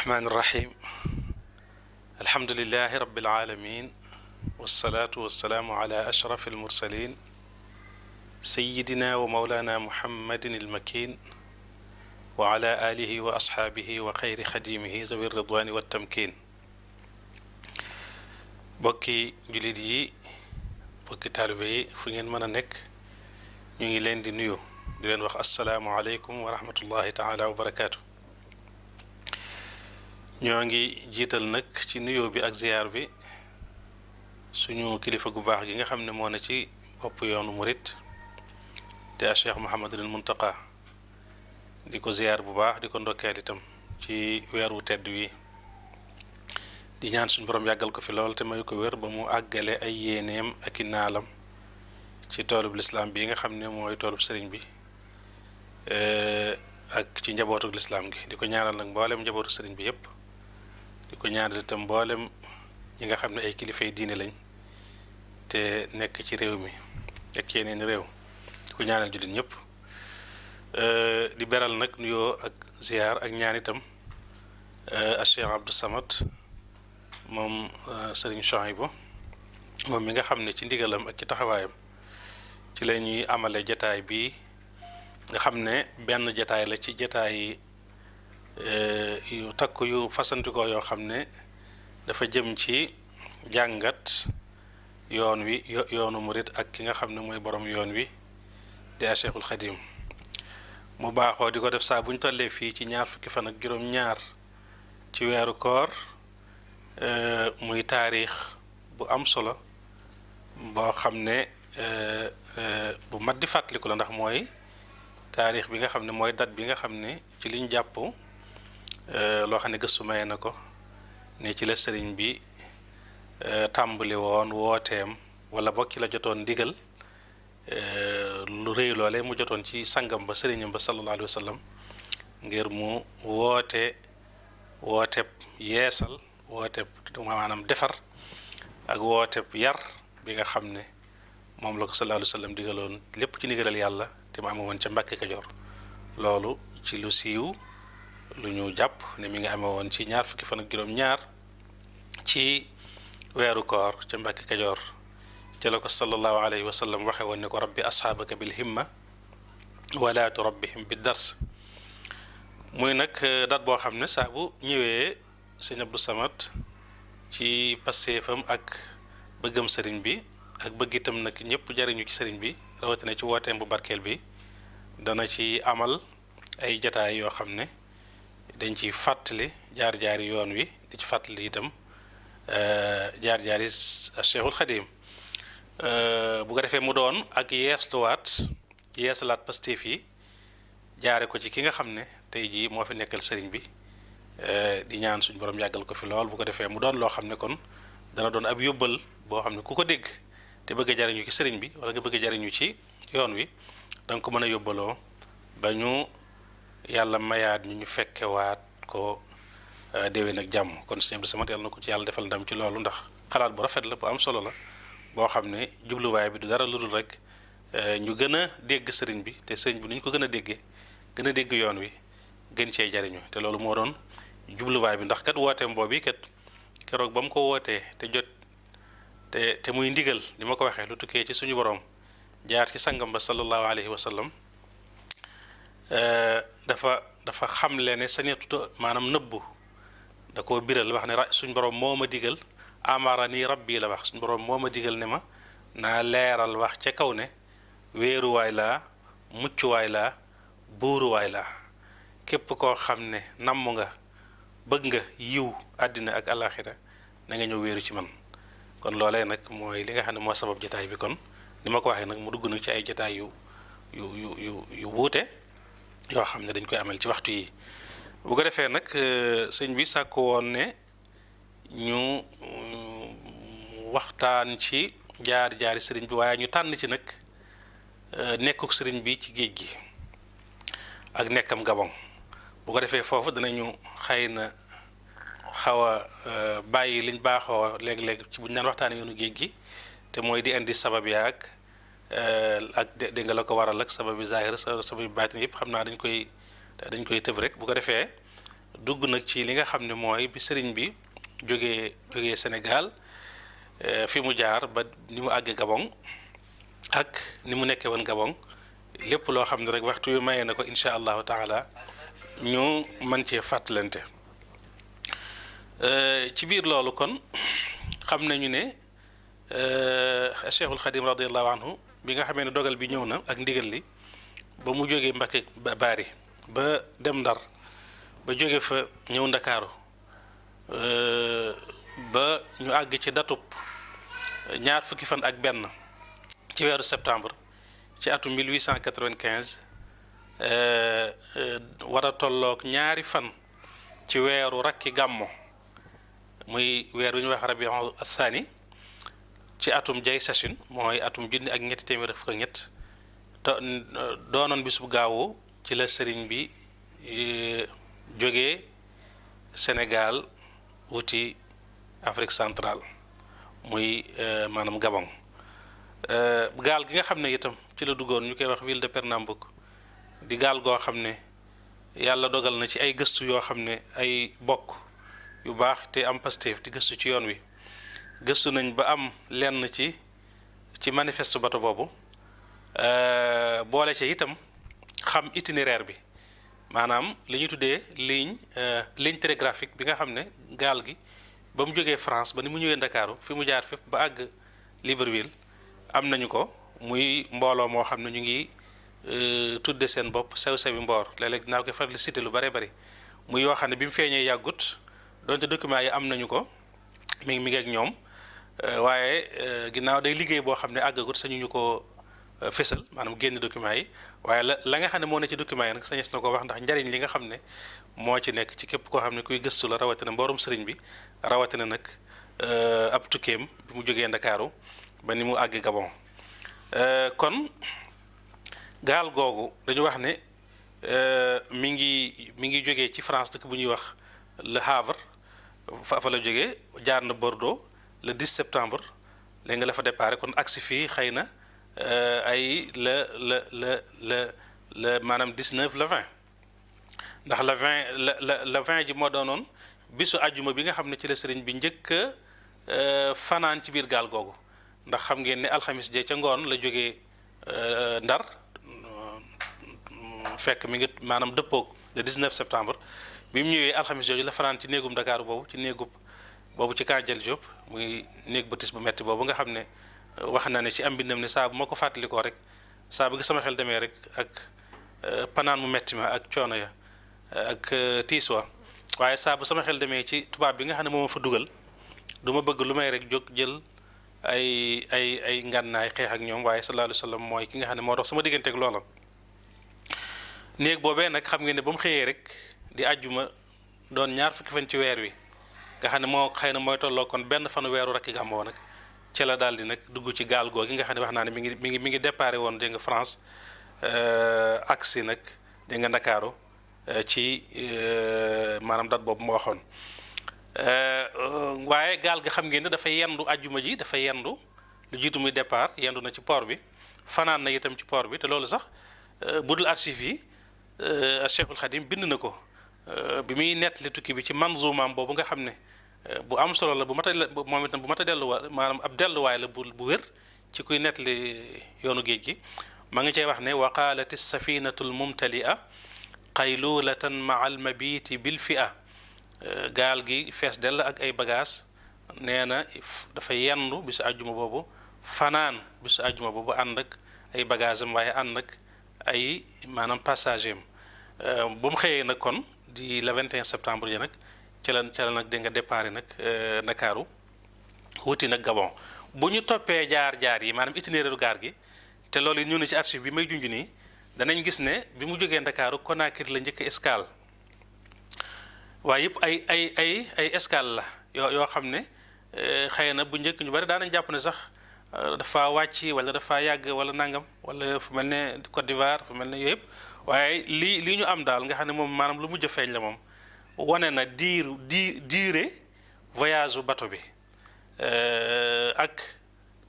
الرحمن الرحيم الحمد لله رب العالمين والصلاة والسلام على أشرف المرسلين سيدنا ومولانا محمد المكين وعلى آله وأصحابه وخير خديمه ذوي الرضوان والتمكين بوكي جليدي بوكي تالبي فنين من نك نيغي لين دي نيو دي لين واخ السلام عليكم ورحمة الله تعالى وبركاته ñoo ngi jiital nag ci nuyoo bi ak ziyaar bi suñu kilifa gu baax gi nga xam ne moo na ci bopp yoonu murit te a Cheikh Mouhamadul Muntaqa di ko ziyaar bu baax di ko ndokkeel itam ci weer wu tedd wi di ñaan suñu borom yàggal ko fi lool te may ko wér ba mu àggale ay yéeneem ak i naalam ci toolub lislaam bi nga xam ne mooy toolub sëriñ bi ak ci njabootu lislaam gi di ko ñaanal nag mboolem njabootu sëriñ bi yépp di ko ñaanal itam mboolem ñi nga xam ne ay kilifay diine lañ te nekk ci réew mi ak ci yeneen réew di ko ñaanal jullit ñëpp di beral nag nuyoo ak ziyaar ak ñaan itam a Cheikh Abdou Samad moom Sëriñ Chouaïbou moom mi nga xam ne ci ndigalam ak ci taxawaayam ci la ñuy amale jataay bi nga xam ne benn jataay la ci jataay yu takk yu fasantikoo yoo xam ne dafa jëm ci jàngat yoon wi yoonu murit ak ki nga xam ne mooy borom yoon wi di a Cheikhul Xadim mu baaxoo di ko def saa bu ñu tollee fii ci ñaar fukki fan ak juróom-ñaar ci weeru koor muy taarix bu am solo boo xam ne bu mat di fàttaliku la ndax mooy taarix bi nga xam ne mooy date bi nga xam ne ci liñ jàpp loo xam ne gëstu maye na ko ne ci la sëriñ bi tàmbali woon wooteem wala bokk ci la jotoon ndigal lu rëy loole mu jotoon ci sangam ba sëriñam ba sallallahu alayhi wa sallam ngir mu wooteeb yeesal wooteeb maanaam defar ak wooteeb yar bi nga xam ne moom la ko sallallahu alayhi wa sallam digaloon lépp ci ndigalal yàlla te mu amee woon ca Mbàkke Kajoor loolu ci lu siiw lu ñu jàpp ne mi ngi amee woon ci ñaar fukki fan ak juróom-ñaar ci weeru koor ca Mbàkke Kajoor ca la ko sallallahu alayhi wa sallam waxe woon ne ko rabbi asxaabaka bil himma wala turabbihim bi dars muy nag dat boo xam ne saa bu ñëwee sëñ Abdou Samad ci passeefam ak bëggam sëriñ bi ak bëgg itam nag ñëpp jariñu ci sëriñ bi rawatina ci wooteem bu barkeel bi dana ci amal ay jataay yoo xam ne dañ ci fàttali jaar-jaari yoon wi di ci fàttali itam jaar-jaari Cheikhul Xadim bu ko defee mu doon ak yeesalaat pastéef yi jaare ko ci ki nga xam ne tey jii moo fi nekkal sëriñ bi di ñaan suñu borom yàggal ko fi lool bu ko defee mu doon loo xam ne kon dana doon ab yóbbal boo xam ne ku ko dégg te bëgg a jariñu ci sëriñ bi wala nga bëgg a jariñu ci yoon wi danga ko mën a yóbbaloo ba ñu yàlla mayaat ñu fekkewaat ko déwén ak jàmm kon sëñ Abdou Samad yàlla na ko ci yàlla defal ndam ci loolu ndax xalaat bu rafet la bu am solo la boo xam ne jubluwaay bi du dara lu dul rek ñu gën a dégg sëriñ bi te sëriñ bi nu ñu ko gën a déggee gën a dégg yoon wi gën cee jariñu te loolu moo doon jubluwaay bi ndax kat wooteem boobu kat keroog ba mu ko wootee te jot te muy ndigal li ma ko waxee lu tukkee ci suñu borom jaar ci sangam ba sallallahu alayhi wa sallam dafa xamle ne sañatuta maanaam nëbbu da koo biral wax ne suñ borom moo ma digal amara nii rabbi la wax suñ borom moo ma digal ne ma naa leeral wax ca kaw ne wéeruwaay laa muccuwaay laa buuruwaay laa képp koo xam ne namm nga bëgg nga yiw àddina ak alaxira na nga ñëw wéeru ci man kon loolee nag mooy li nga xam ne moo sabab jataay bi kon ni ma ko waxee nag mu dugg nag ci ay jataay yu wuute yoo xam ne dañ koy amal ci waxtu yi bu ko defee nag sëñ bi sàkku woon ne ñu waxtaan ci jaar-jaari sëriñ bi waaye ñu tànn ci nag nekkuk sëriñ bi ci géej gi ak nekkam Gabon bu ko defee foofu danañu xëy na xaw a bàyyi liñ baaxoo léeg-léeg ci bu ñu daan waxtaanee yoonu géej gi te mooy di indi sabab yaag ak dégg nga la ko waral ak sababi zahir sababi baatin yëpp xam naa dañ koy tëb rek bu ko defee dugg nag ci li nga xam ne mooy bi sëriñ bi jógee Sénégal fi mu jaar ba ni mu àggee Gabon ak ni mu nekkee woon Gabon lépp loo xam ne rek waxtu yu mayee na ko incha allahu taala ñu mën cee fàttalante ci biir loolu kon xam nañu ne Cheikhul Xadim radiallahu anhu bi nga xamee ne dogal bi ñëw na ak ndigal li ba mu jógee Mbakke Baari ba dem Ndar ba jóge fa ñëw Ndakaaru ba ñu àgg ci datub ñaar fukki fan ak benn ci weeru septembre ci atum 1895 war a tolloog ñaari fan ci weeru rakki gàmmo muy weer wi ñu wax rabiul thani ci atum jay sachin mooy atum junni ak ñetti téeméer ak fukk ak ñett doonoon bis bu gaawu ci la sëriñ bi jógee Sénégal wuti Afrique centrale muy maanaam Gabon gaal gi nga xam ne itam ci la duggoon ñu koy wax ville de Pernambouc di gaal goo xam ne yàlla dogal na ci ay gëstu yoo xam ne ay bokk yu baax te am Pastef di gëstu ci yoon wi gëstu nañ ba am lenn ci manifeste bato boobu boole ca itam xam itinéraire bi maanaam li ñu tuddee ligne télégraphique bi nga xam ne gaal gi ba mu jógee France ba ni mu ñëwee Ndakaaru fi mu jaar fépp ba àgg Libreville am nañu ko muy mbooloo moo xam ne ñu ngi tudde seen bopp sew-sewi mboor léeg-léeg naa koy faral di cité lu bare bari muy yoo xam ne bi mu feeñee yàggut donte document yi am nañu ko mi ngi ak ñoom waaye ginnaaw day liggéey boo xam ne àggagut sañu ñu ko fésal maanaam génn document yi waaye la nga xam ne moo ne ci document yi nag sañes na ko wax ndax njariñ li nga xam ne moo ci nekk ci képp koo xam ne kuy gëstu la rawatina mboorum sëriñ bi rawatina nag ab tukkeem bi mu jógee Ndakaaru ba ni mu àgg Gabon kon gaal googu dañu wax ne mi ngi jógee ci France dëkk bu ñuy wax Le Havre fa la jógee jaar na Bordeaux le 10 septembre léegi nga la fa déparé kon agsi fii xëy na ay le maanaam 19 le 20 ndax le 20 ji moo doonoon bisu àjjuma bi nga xam ne ci la sëriñ bi njëkk a fanaan ci biir gaal googu ndax xam ngeen ne alxamis jee ca ngoon la jógee Ndar fekk mi ngi maanaam dëppoog le 19 septembre bi mu ñëwee alxamis jooju la fanaan ci néegum Dakar boobu ci Kandjel Diop muy néeg bëtis bu metti boobu nga xam ne wax na ne ci am mbindam ne saa bu ma ko fàttalikoo rek saa bu gi sama xel demee rek ak panaan mu metti ma ak coono ya ak tiis wa waaye saa bu sama xel demee ci tubaab bi nga xam ne moo ma fa dugal du ma bëgg lu may rek jóg jël ay ngànnaay xeex ak ñoom waaye sallallahu alayhi wa sallam mooy ki nga xam ne moo dox sama diggante ak loola néeg boobee nag xam ngeen ne ba mu xëyee rek di àjjuma doon ñaar fukki fan ci weer wi nga xam ne moo xëy na mooy tolloo kon benn fanu weeru rakki gàmmoo nag ci la daal di nag dugg ci gaal googu nga xam ne wax naa ne mi ngi déparé woon dégg nga France agsi nag dégg nga Ndakaaru ci maanaam date boobu moo waxoon waaye gaal ga xam ngeen ne dafa yendu àjjuma ji dafa yendu lu jiitu muy départ yendu na ci port bi fanaan na itam ci port bi te loolu sax budul archive yi Cheikhul Khadim bind na ko bi muy nettali tukki bi ci manzumaam boobu nga xam ne bu am solo la bu mat a moom itam bu mat a delluwaay maanaam ab delluwaay la bu wér ci kuy nettali yoonu géej gi ma ngi cay wax ne wa qaalati safinatu lmumtalia qaylulatan maa almabiti bilfia gaal gi fees dell ak ay bagage nee na dafa yendu bisu àjjuma boobu fanaan bisu àjjuma boobu ànd ak ay bagage am waaye ànd ak ay maanaam passager am bu mu xëyee nag kon di le 21 septembre ji nag ci la nag di nga départ nag Ndakaaru wuti nag Gabon bu ñu toppee jaar yi maanaam itinéraire gaar gi te loolu yi ñu ne ci archive bi may junj nii danañ gis ne bi mu jógee Ndakaaru Conakry la njëkk escale waaye yëpp ay escale la yoo xam ne xëy na bu njëkk ñu bari daanañ jàpp ne sax dafa wàcc wala dafa yàgg wala nangam wala fu mel ne Côte d'Ivoire fu mel ne yooyu yëpp waaye lii ñu am daal nga xam ne moom maanaam lu mujj feeñ la moom wane na durée voyage bu bateau bi ak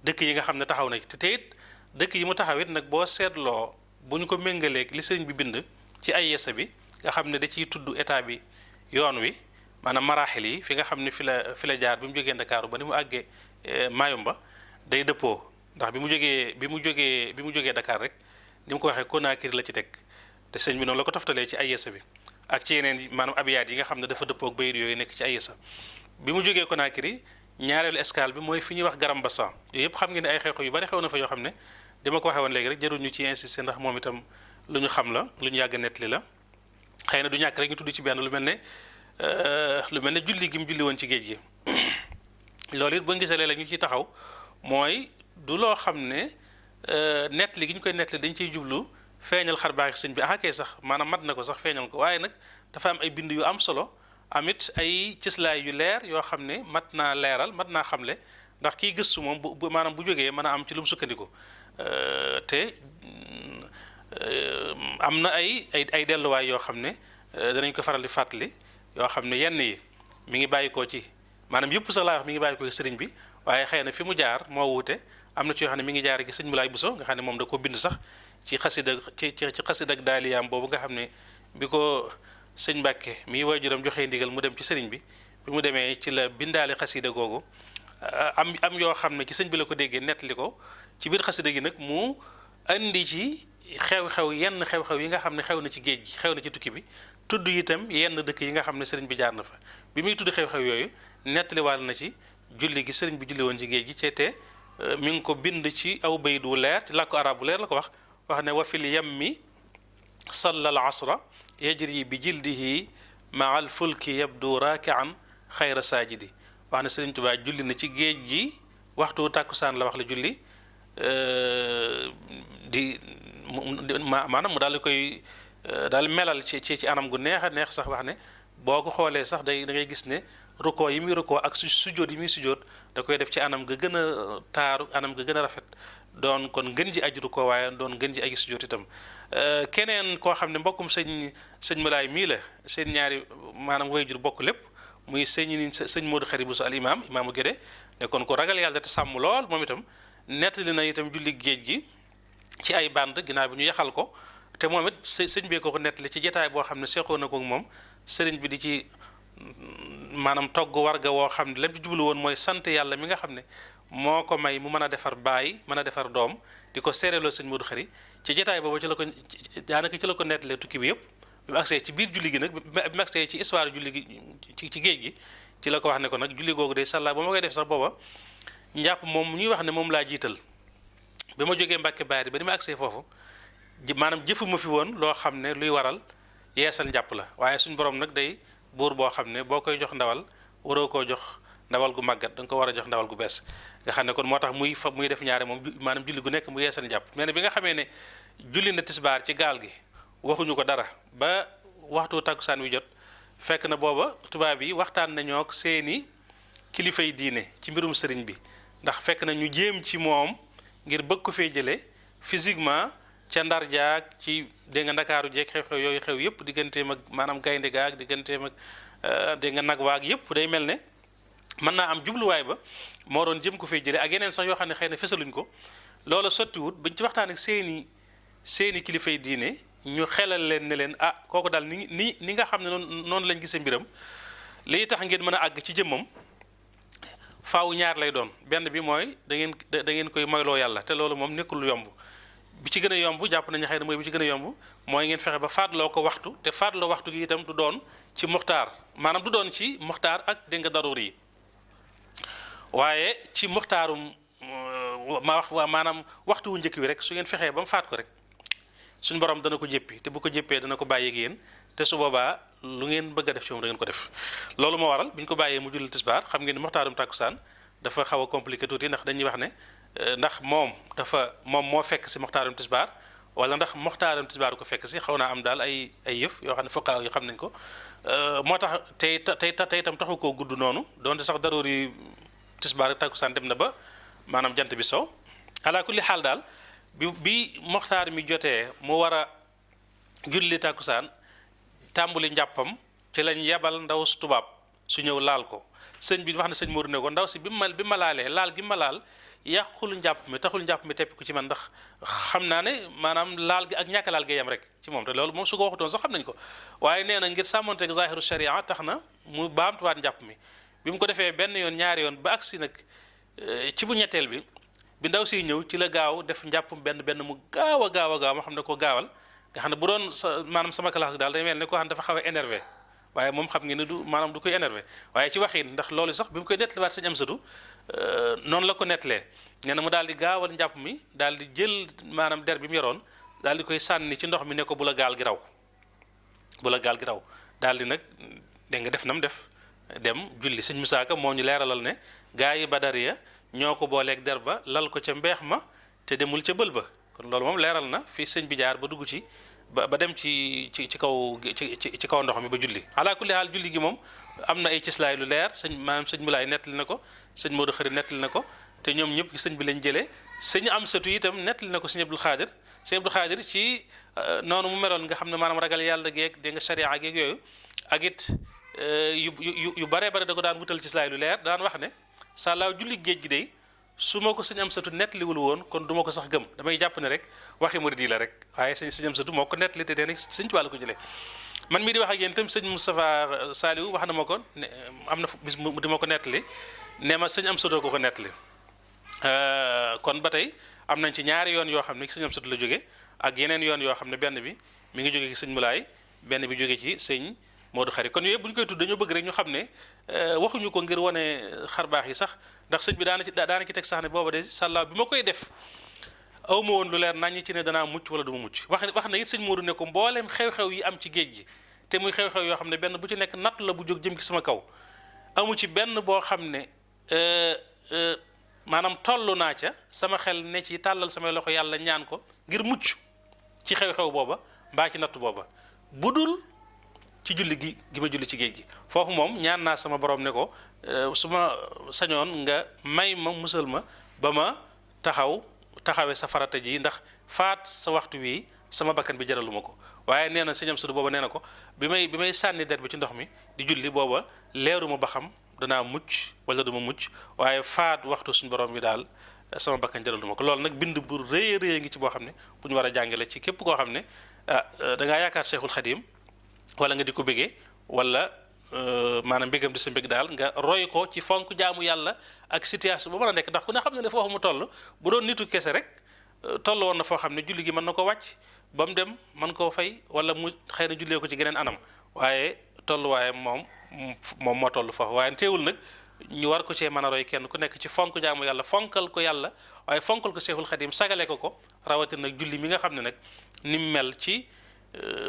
dëkk yi nga xam ne taxaw na te it dëkk yi mu taxaw it nag boo seetloo bu ñu ko méngaleeg li sëriñ bi bind ci ay yesa bi nga xam ne da ciy tudd état bi yoon wi maanaam maraaxil yi fi nga xam ne fi la jaar bi mu jógee Ndakaaru ba ni mu àggee Mayumba day dëppoo ndax bi mu jógee Dakar rek ni mu ko waxee Conakry la ci teg te sëñ bi noonu la ko toftalee ci Ayesa bi ak ci yeneen maanaam abiyaat yi nga xam ne dafa dëppoo ak bayit yooyu nekk ci Ayesa bi mu jógee Conakry ñaareelu escale bi mooy fi ñuy wax Garambassan yooyu yëpp xam ngeen ne ay xew-xew yu bari xew na fa yoo xam ne dama ko waxee woon léegi rek jarul ñu ci insister ndax moom itam lu ñu xam la lu ñu yàgg nettali la xëy na du ñàkk rek ñu tudd ci benn lu mel ne julli gi mu julli woon ci géej gi loolu it boo gisee léeg-léeg ñu ciy taxaw mooy du loo xam ne nettali gi ñu koy nettali dañ ciy jublu feeñal xar baax sëñ bi kay sax maanaam mat na ko sax feeñal ko waaye nag dafa am ay bind yu am solo amit ay cëslaay yu leer yoo xam ne mat naa leeral mat naa xamle ndax kiy gëstu moom bu maanaam bu jógee mën a am ci lu mu sukkandiku te am na ay delluwaay yoo xam ne danañ ko faral di fàttali yoo xam ne yenn yi mi ngi bàyyikoo ci maanaam yëpp sax laa wax mi ngi bàyyikoo ci sëriñ bi waaye xëy na fi mu jaar moo wuute am na ci yoo xam ne mi ngi jaar gi sëñ Moulay Bousso nga xam ne moom da ko bind sax ci xasida ci xasida ak daaliyaam boobu nga xam ne bi ko sëñ Mbàkke mi waajuram joxee ndigal mu dem ci sëriñ bi mu demee ci la bindaale xasida googu am yoo xam ne ci sëñ bi la ko déggee nettali ko ci biir xasida gi nag mu andi ci xew-xew yenn xew-xew yi nga xam ne xew na ci géej gi xew na ci tukki bi tudd itam yenn dëkk yi nga xam ne sëriñ bi jaar na fa bi muy tudd xew-xew yooyu nettaliwaal na ci julli gi sëriñ bi julli woon ci géej gi te mi ngi ko bind ci aw bayit wu leer ci làkku arab bu leer la ko wax ne wa fil yammi salla al asra yajri bi jildihi maa al fulki yabdu raakian xayra saajidi wax ne sëriñ Tuubaa julli na ci géej gi waxtu tàkkusaan la wax la julli maanaam mu daal di koy daal melal ci anam gu neex a neex sax wax ne boo ko xoolee sax da ngay gis ne rukkoo yi muy rukkoo ak sujjóot yi muy sujjóot da koy def ci anam ga gën a taaru anam ga gën a rafet doon kon gën ji aji rukkoo waaye doon gën ji aji sujjóot itam keneen koo xam ne mbokkum sëñ Moulay mii la seen ñaari maanaam waajur bokk lépp muy sëñ Modou Khari Bousso al imaamu Gédé ne kon ko ragal yàlla te sàmm lool moom itam nettali na itam julli géej gi ci ay band ginnaaw bi ñu yaxal ko te moom it sëñ bee ko nettali ci jotaay boo xam ne seexoon na ko moom sëriñ bi di ci maanaam togg warga woo xam ne lam ci jublu woon mooy sant yàlla mi nga xam ne moo ko may mu mën a defar baay mën a defar doom di ko seereloo sëñ Modou Khari ci jotaay boobu ci la ko daanaka ci la ko nettalee tukki bi yëpp bi mu agsee ci biir julli gi nag bi mu agsee ci histoire julli gi ci géej gi ci la ko wax ne ko nag julli googu day sàllaa ba ma koy def sax booba njàpp moom ñuy wax ne moom laa jiital ba ma jógee Mbàkke Baari ba ni ma agsee foofu maanaam jëfuma fi woon loo xam ne luy waral yeesal njàpp la waaye suñu borom nag day buur boo xam ne boo koy jox ndawal waroo koo jox ndawal gu màggat da nga ko war a jox ndawal gu bees nga xam ne kon moo tax muy def ñaare moom maanaam julli gu nekk mu yeesal njàpp mais ne bi nga xamee ne julli na tisbaar ci gaal gi waxuñu ko dara ba waxtu tàkkusaan wi jot fekk na booba tubaab yi waxtaan nañoo ak seeni kilifay diine ci mbirum sëriñ bi ndax fekk na ñu jéem ci moom ngir bëgg ko fee jëlee physiquement ca ndar jaag ci dégg nga ndakaaru jeeg xew-xew yooyu xew yëpp digganteem ak maanaam gaynde gaag digganteem ak dégg nga nag waag yëpp day mel ne mën naa am jubluwaay ba moo doon jëm ko fee jëlee ak yeneen sax yoo xam ne xëy na fesaluñ ko loola sottiwut bañ ci waxtaan ak seeni kilifay diine ñu xelal leen ne leen kooku daal ni nga xam ne noonu lañ gisee mbiram liy tax ngeen mën a àgg ci jëmmam faaw ñaar lay doon benn bi mooy da ngeen koy moyloo yàlla te loolu moom nekkul lu yomb bi ci gën a yomb jàpp nañu xëy na mooy bi ci gën a yomb mooy ngeen fexe ba faatloo ko waxtu te faatloo waxtu gi itam du doon ci muxtaar maanaam du doon ci muxtaar ak dégg nga daruur yi waaye ci muxtaarum maanaam waxtu wu njëkk wi rek su ngeen fexee ba mu faat ko rek suñu borom dana ko jéppi te bu ko jéppee dana ko bàyyi ak yéen te su boobaa lu ngeen bëgg a def ci moom da ngeen ko def loolu moo waral bi ñu ko bàyyee mu julli tisbaar xam ngeen ni muxtaarum tàkkusaan dafa xaw a compliqué tuuti ndax dañuy wax ne ndax moom moo fekk si muxtaarum tisbaar wala ndax muxtaarum tisbaar ko fekk si xaw naa am daal ay yëf yoo xam ne fuqaa yu xam nañ ko moo tax tey itam taxu koo gudd noonu donte sax daroor yi tisbaar ak tàkkusaan dem na ba maanaam jant bi sow ala kulli xaal daal bi muxtaar mi jotee mu war a julli tàkkusaan tàmbuli njàppam ci lañ yebal ndaw tubaab su ñëw laal ko sëñ bi wax na sëñ Modou ne ko ndaw si bi ma laalee laal gi ma laal yàqul njàpp mi taxul njàpp mi teppi ko ci man ndax xam naa ne maanaam laal gi ak ñàkk laal gi yam rek ci moom te loolu moom su ko waxutoon sax xam nañ ko waaye nee na ngir sàmmonteeg zahiru sharia tax na mu baamtuwaat njàpp mi bi mu ko defee benn yoon ñaari yoon ba agsi nag ci bu ñetteel bi ndaw siy ñëw ci la gaaw def njàppum benn mu gaaw a gaaw ma xam ne ko gaawal nga xam ne bu doon maanaam sama classe gi daal day mel ne koo xam ne dafa xaw a énervé waaye moom xam ngeen ne du maanaam du koy énervé waaye ci waxin ndax loolu sax bi mu koy nettaliwaat sëñ Amsatu noonu la ko nettalee nee na mu daal di gaawal njàpp mi daal di jël maanaam der bi mu yoroon daal di koy sànni ci ndox mi ne ko bu la gaal gi raw daal di nag dégg nga def nam def dem julli sëñ Musaa Ka moo ñu leeralal ne gaa yi Badariya ñoo ko booleeg der ba lal ko ca mbeex ma te demul ca bël ba kon loolu moom leeral na fii sëñ bi jaar ba dugg ci ba dem ci kaw ndox mi ba julli ala kulli haal julli gi moom am na ay cëslaay lu leer maanaam sëñ Mulaay nettali na ko sëñ Modou Xari nettali na ko te ñoom ñëpp ci sëñ bi lañ jëlee sëñ Amsatu itam nettali na ko sëñ Abdul Xaadir ci noonu mu meloon nga xam ne maanaam ragal yàlla geeg dégg nga sharia geeg yooyu ak it yu bare da ko daan wutal cëslaay lu leer daan wax ne sàllaaw julli géej gi day su ma ko sëñ Amsatu nettaliwul woon kon du ma ko sax gëm damay jàpp ne rek waxi murid yi la rek waaye sëñ Amsatu moo ko nettali te dee nag sëñ ci wàllu ko jëlee man mii di wax ak yéen itam sëñ Moustapha Saliou wax na ma ko ne am na bis mu di ma ko nettali ne ma sëñ Amsatu ko nettali kon ba tey am nañ ci ñaari yoon yoo xam ne sëñ Amsatu la jóge ak yeneen yoon yoo xam ne benn bi mi ngi jóge ci sëñ Mulaay benn bi jóge ci sëñ Modou Xari kon yooyu bu ñu koy tudd dañoo bëgg rek ñu xam ne waxuñu ko ngir wane xarbaax yi sax ndax sëñ bi daana ci teg sax ne booba de sàllaaw bi ma koy def aw ma woon lu leer nañ ci ne danaa mucc wala du ma mucc wax na it sëñ Modou ne ko mbooleem xew-xew yi am ci géej gi te muy xew-xew yoo xam ne benn bu ci nekk natt la bu jóg jëm ci sama kaw amu ci benn boo xam ne maanaam toll naa ca sama xel ne ci tàllal samay loxo yàlla ñaan ko ngir mucc ci xew-xew booba mbaa ci natt booba bu dul ci julli gi ma julli ci géej gi foofu moom ñaan naa sama borom ne ko su ma sañoon nga may ma musal ma ba ma taxawee sa farata ji ndax faat sa waxtu wi sama bakkan bi jaralu ma ko waaye nee na sëñ Amsatu booba nee na ko bi may sànni der bi ci ndox mi di julli booba leeruma ba xam danaa mucc wala duma mucc waaye faat waxtu suñu borom bi daal sama bakkan jaralu ma ko loolu nag bind bu rëy ngi ci boo xam ne bu ñu war a jàngale ci képp koo xam ne da ngaa yaakaar Seexul Xadiim wala nga di ko bëggee wala maanaam mbégam di sa mbég daal nga roy ko ci fonk jaamu yàlla ak situation ba mën a nekk ndax ku ne xam ne foofu mu toll bu doon nitu kese rek toll woon na foo xam ne julli gi mën na ko wàcc ba mu dem mën koo fay wala mu xëy na jullee ko ci geneen anam waaye tolluwaaye moom moo toll foofu waaye teewul nag ñu war ko cee mën a roy kenn ku nekk ci fonk jaamu yàlla fonkal ko yàlla waaye fonkal ko Seexul Xadiim sagale ko rawatina nag julli mi nga xam ne nag ni mu mel ci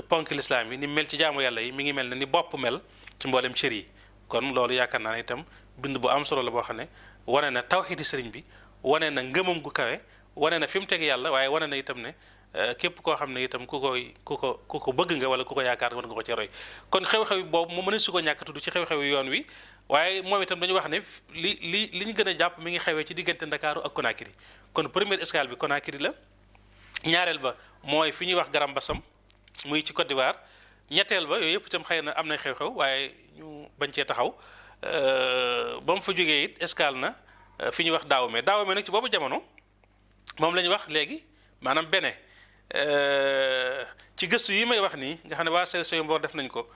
ponk lislaam yi ni mel ci jaamu yàlla yi mi ngi mel ne ni bopp mel ci mboolem cër yi kon loolu yaakaar naa ne itam bind bu am solo la boo xam ne wane na tawxiidi sëriñ bi wane na ngëmam gu kawe wane na fi mu teg yàlla waaye wane na itam ne képp koo xam ne itam ku ko bëgg nga wala ku ko yaakaar war nga ko ci roy kon xew-xew boobu mu mën su ko ñàkk tudd ci xew-xew yoon wi waaye moom itam dañu wax ne li ñu gën a jàpp mi ngi xewee ci diggante Ndakaaru ak Conakry kon première escale bi Conakry la ñaareel ba mooy fi ñuy wax Garam Bassam muy ci Côte d'Ivoire ñetteel ba yooyu yëpp itam xëy na am na xew-xew waaye ñu bañ cee taxaw ba mu fa jógee it escale na fi ñuy wax Dahomey nag ci boobu jamono moom la ñuy wax léegi maanaam Bénin ci gëstu yi may wax nii nga xam ne waa sew mboor def nañ ko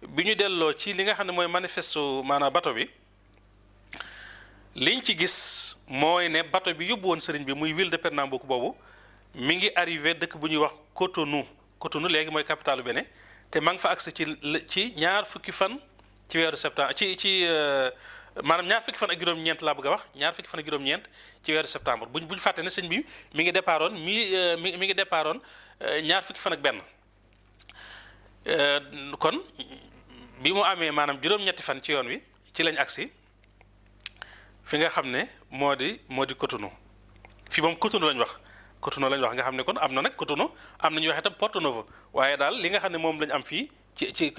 bi ñu delloo ci li nga xam ne mooy manifeste maanaam bato bi liñ ci gis mooy ne bato bi yóbbu woon sëriñ bi muy ville de Pernambouc boobu mi ngi arrivé dëkk bu ñuy wax Cotonou léegi mooy capitalu Bénin te maa ngi fa agsi ci ñaar fukki fan ci weeru septembre maanaam ñaar fukki fan ak juróom-ñeent laa bëgg a wax ñaar fukki fan ak juróom-ñeent ci weeru septembre buñ fàtte ne sëñ bi mi ngi départoon mi ngi départoon ñaar fukki fan ak benn kon bi mu amee maanaam juróom-ñetti fan ci yoon wi ci lañ agsi fi nga xam ne moo di Cotonou fii moom Cotonou lañ wax nga xam ne kon am na nag Cotonou am na ñuy wax itam Porto Novo waaye daal li nga xam ne moom lañ am fii ci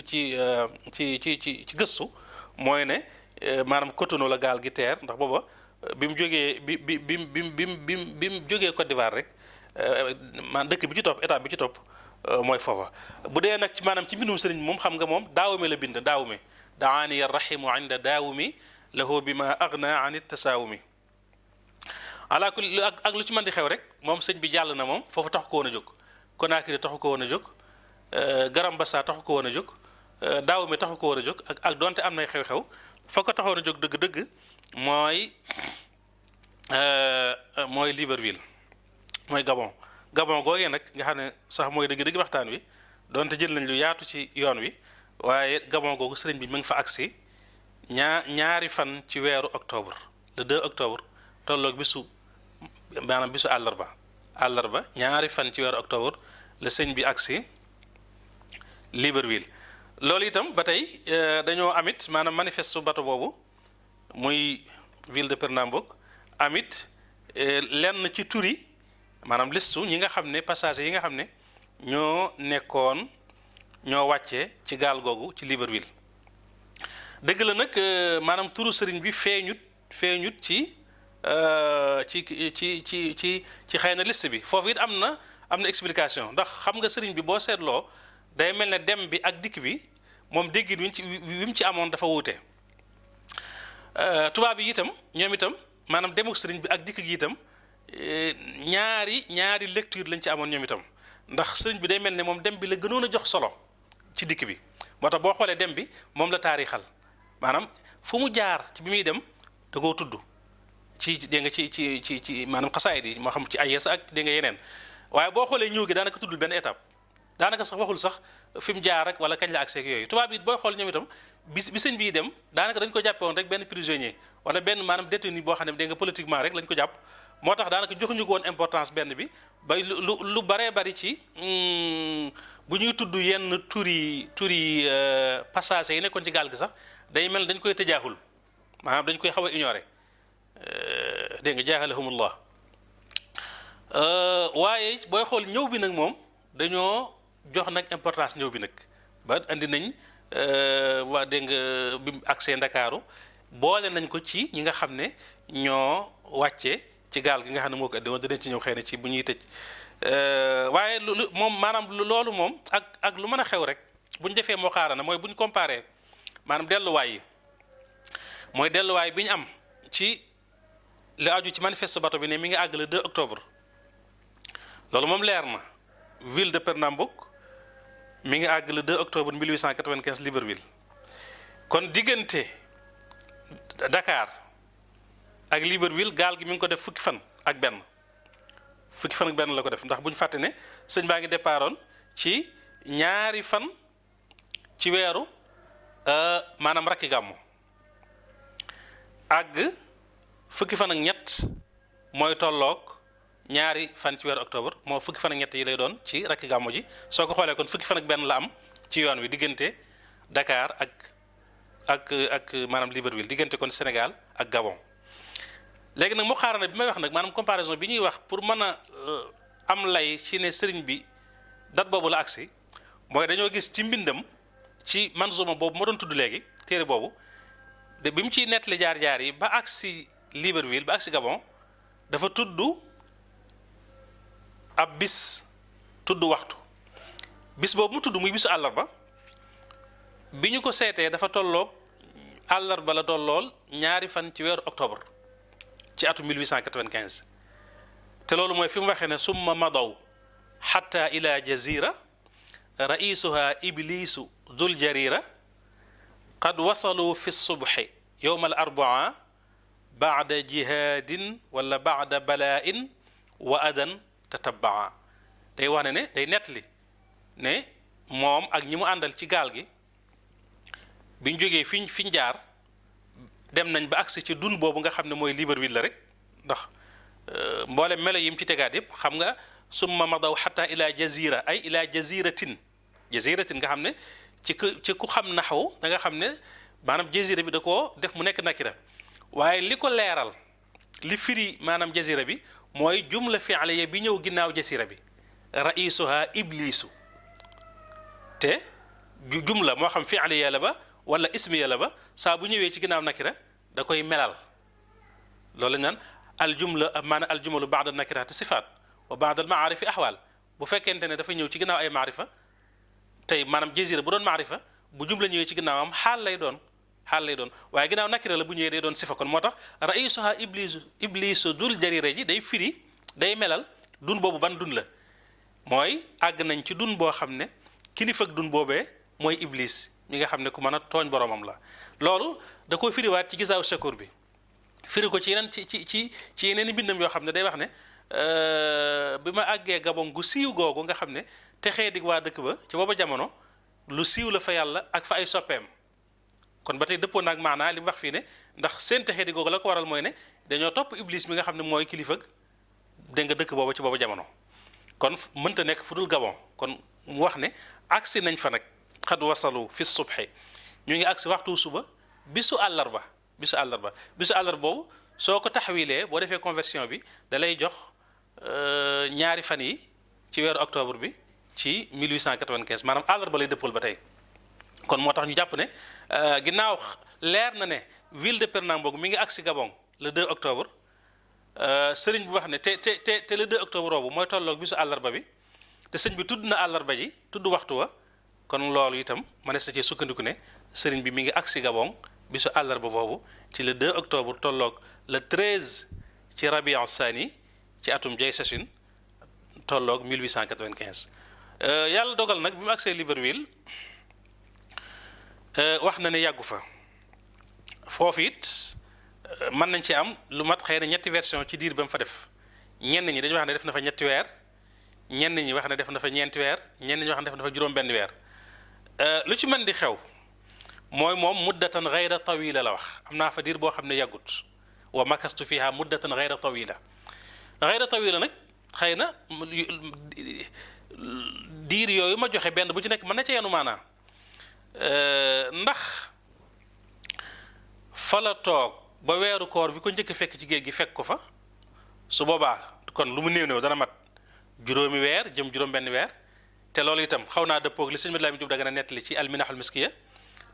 gëstu mooy ne maanaam Cotonou la gaal gi teer ndax booba bi mu jógee bi mu jógee Côte d'Ivoire rek maanaam dëkk bi ci topp état bi ci topp mooy foofa bu dee nag ci maanaam ci mbindum sëriñ moom xam nga moom Dahomey la bind Dahomey daani arrahimu inda daawumi lahu bima agna an tasaawumi ala kulli ak lu ci mën di xew rek moom sëñ bi jàll na moom foofu taxu ko woon a jóg Conakry taxu ko woon a jóg Garambassa taxu ko woon a jóg Daawumi taxu ko woon a jóg ak donte am nay xew-xew fa ko taxoon a jóg dëgg-dëgg mooy Libreville mooy Gabon googee nag nga xam ne sax mooy dëgg-dëgg waxtaan wi donte jël nañ lu yaatu ci yoon wi waaye Gabon googu sëriñ bi mu ngi fa agsi ñaari fan ci weeru octobre le 2 octobre tolloog bisu àllarba ñaari fan ci weeru octobre la sëñ bi agsi Libreville loolu itam ba tey dañoo amit maanaam manifeste bato boobu muy ville de Pernambouc amit lenn ci turi maanaam listu ñi nga xam ne passagers yi nga xam ne ñoo wàccee ci gaal googu ci Libreville dëgg la nag maanaam turu sëriñ bi feeñut ci xëy na liste bi foofu it am na explication ndax xam nga sëriñ bi boo seetloo day mel ne dem bi ak dikk bi moom déggin wi mu ci amoon dafa wuute tubaab yi itam ñoom itam maanaam demuk sëriñ bi ak dikk gi itam ñaari lecture lañ ci amoon ñoom itam ndax sëriñ bi day mel ne moom dem bi la gënoon a jox solo ci dikk bi moo tax boo xoolee dem bi moom la taarixal maanaam fu mu jaar ci bi muy dem da koo tudd ci dégg nga ci maanaam xasaayid yi moo xam ci ay yes ak dégg nga yeneen waaye boo xoolee ñëw gi daanaka tuddul benn étape daanaka sax waxul sax fi mu jaar rek wala kañ la accès ak yooyu tubaab yi booy xool ñoom itam bi sëñ bii dem daanaka dañ ko jàppe woon rek benn prisonnier wala benn maanaam détenu boo xam ne dégg nga politiquement rek lañ ko jàpp moo tax daanaka joxuñu ko woon importance benn bi bay lu baree bari ci bu ñuy tudd yenn turi passagers yi nekkoon ci gaal gi sax day mel dañ koy tëjaaxul maanaam dañ koy xaw a ignorer dégg nga jaaxalahumullah waaye booy xool ñëw bi nag moom dañoo jox nag importance ñëw bi nag ba andi nañ waa dégg nga bi accès Ndakaaru boole nañ ko ci ñi nga xam ne ñoo wàcce ci gaal gi nga xam ne moo ko andi woon dinañ ci ñëw xëy na ci bu ñuy tëj waaye lu moom maanaam loolu moom ak lu mën a xew rek bu ñu defee moo xaarana mooy bu ñu comparé maanaam delluwaay yi mooy delluwaay bi ñu am ci li aju ci manifeste bato bi ne mi ngi àgg le 2 octobre loolu moom leer na ville de Pernambouc mi ngi àgg le 2 octobre 1895 Libreville kon diggante Dakar ak Libreville gaal gi mi ngi ko def fukki fan ak benn la ko def ndax bu ñu fàtte ne sëñ baa ngi départoon ci ñaari fan ci weeru maanaam rakki gàmmu àgg fukki fan ak ñett mooy tolloog ñaari fan ci weeru octobre moo fukki fan ak ñett yi lay doon ci rakki gàmmu ji soo ko xoolee kon fukki fan ak benn la am ci yoon wi diggante Dakar ak maanaam Libreville diggante kon Sénégal ak Gabon léegi nag mu xaarana bi may wax nag maanaam comparaison bi ñuy wax pour mën a am lay ci ne sëriñ bi date boobu la agsi mooy dañoo gis ci mbindam ci manzuma boobu ma doon tudd léegi téere boobu de bi mu ciy nettali jaar-jaar yi ba agsi Libreville ba agsi Gabon dafa tudd ab bis tudd waxtu bis boobu mu tudd muy bisu àllarba bi ñu ko seetee dafa tolloog àllarba la tollool ñaari fan ci weeru octobre ci atu 1895 te loolu mooy fi mu waxee ne summa madaw xatta ila jazira raisuha iblisu dul jarira qad wasalu fi subhi yowma al arbaa baada jihadin wala baada bala'in wa adan tatabaa day wax ne day nettali ne moom ak ñi mu àndal ci gaal gi biñ jógee fiñ jaar dem nañ ba agsi ci dun boobu nga xam ne mooy Libreville la rek ndax mboolem melo yim ci tegaat yëpp xam nga summa madaw xata ila jazira ay ila jaziratin nga xam ne ci ku xam naxaw da nga xam ne maanaam jazira bi da koo def mu nekk nakira waaye li ko leeral li firi maanaam jazira bi mooy jumla fi'liya bi ñëw ginnaaw jazira bi raisuha iblisu te jumla moo xam fi'liya la ba wala ismiya la ba saa bu ñëwee ci ginnaaw nakira da koy melal loolu lañ naan aljumla maanaam aljumalu baada nakiraati sifaat wa baada al maarifi ahwaal bu fekkente ne dafa ñëw ci ginnaaw ay maarifa tey maanaam jazira bu doon maarifa bu jumla ñëwee ci ginnaawam xaal lay doon waaye ginnaaw nakira la bu ñëwee day doon sifa kon moo tax raisuha iblisu dul jarira ji day firi day melal dun boobu ban dun la mooy àgg nañ ci dun boo xam ne kilifa ak dun boobee mooy iblis mi nga xam ne ku mën a tooñ boromam la loolu da koo firiwaat ci gisaaw shakur bi firi ko ci yeneen ci yeneen i mbindam yoo xam ne day wax ne bi ma àggee Gabon gu siiw googu nga xam ne texee dig waa dëkk ba ci booba jamono lu siiw la fa yàlla ak fa ay soppeem kon ba tey dëppoo naag maanaa li mu wax fii ne ndax seen texee di googu la ko waral mooy ne dañoo topp iblis mi nga xam ne mooy kilifa dégg nga dëkk booba ci booba jamono kon mënta nekk fu dul Gabon kon mu wax ne agsi nañ fa nag xad wasalu fi subhi ñu ngi agsi waxtu suba bisu àllarba boobu soo ko taxawilee boo defee conversion bi da lay jox ñaari fan yi ci weeru octobre bi ci 1895 maanaam àllarba lay dëppool ba tey kon moo tax ñu jàpp ne ginnaaw leer na ne ville de Pernambouc mi ngi agsi Gabon le 2 octobre sëriñ bi wax ne te le 2 octobre boobu mooy tolloog bisu àllarba bi te sëñ bi tudd na àllarba ji tudd waxtu wa kon loolu itam mënees na cee sukkandiku ne sëriñ bi mi ngi agsi Gabon bisu àllarba boobu ci le 2 octobre tolloog le 13 ci Rabiu Sani ci atum Jay Sashin tolloog 1895 yàlla dogal nag bi mu agsee Libreville wax na ne yàggu fa foofu it mën nañ ci am lu mat xëy na ñetti version ci diir ba mu fa def ñenn ñi dañu wax ne def na fa ñetti weer ñenn ñi wax ne def na fa ñeenti weer ñenn ñi wax ne def na fa juróom-benn weer lu ci mën di xew mooy moom muddatan gayra tawila la wax am naa fa diir boo xam ne yàggut wa makastu fiha muddatan gayra tawila nag xëy na diir yooyu ma joxe benn bu ci nekk mën na ca yenu maanaa ndax fa la toog ba weeru koor bi ko njëkk fekk ci géej gi fekk ko fa su boobaa kon lu mu néew dana mat juróomi weer jëm juróom-benn weer te loolu itam xaw naa dëppoog li sëñ Mate Lamine Diop Dagana nettali ci alminahul miskiya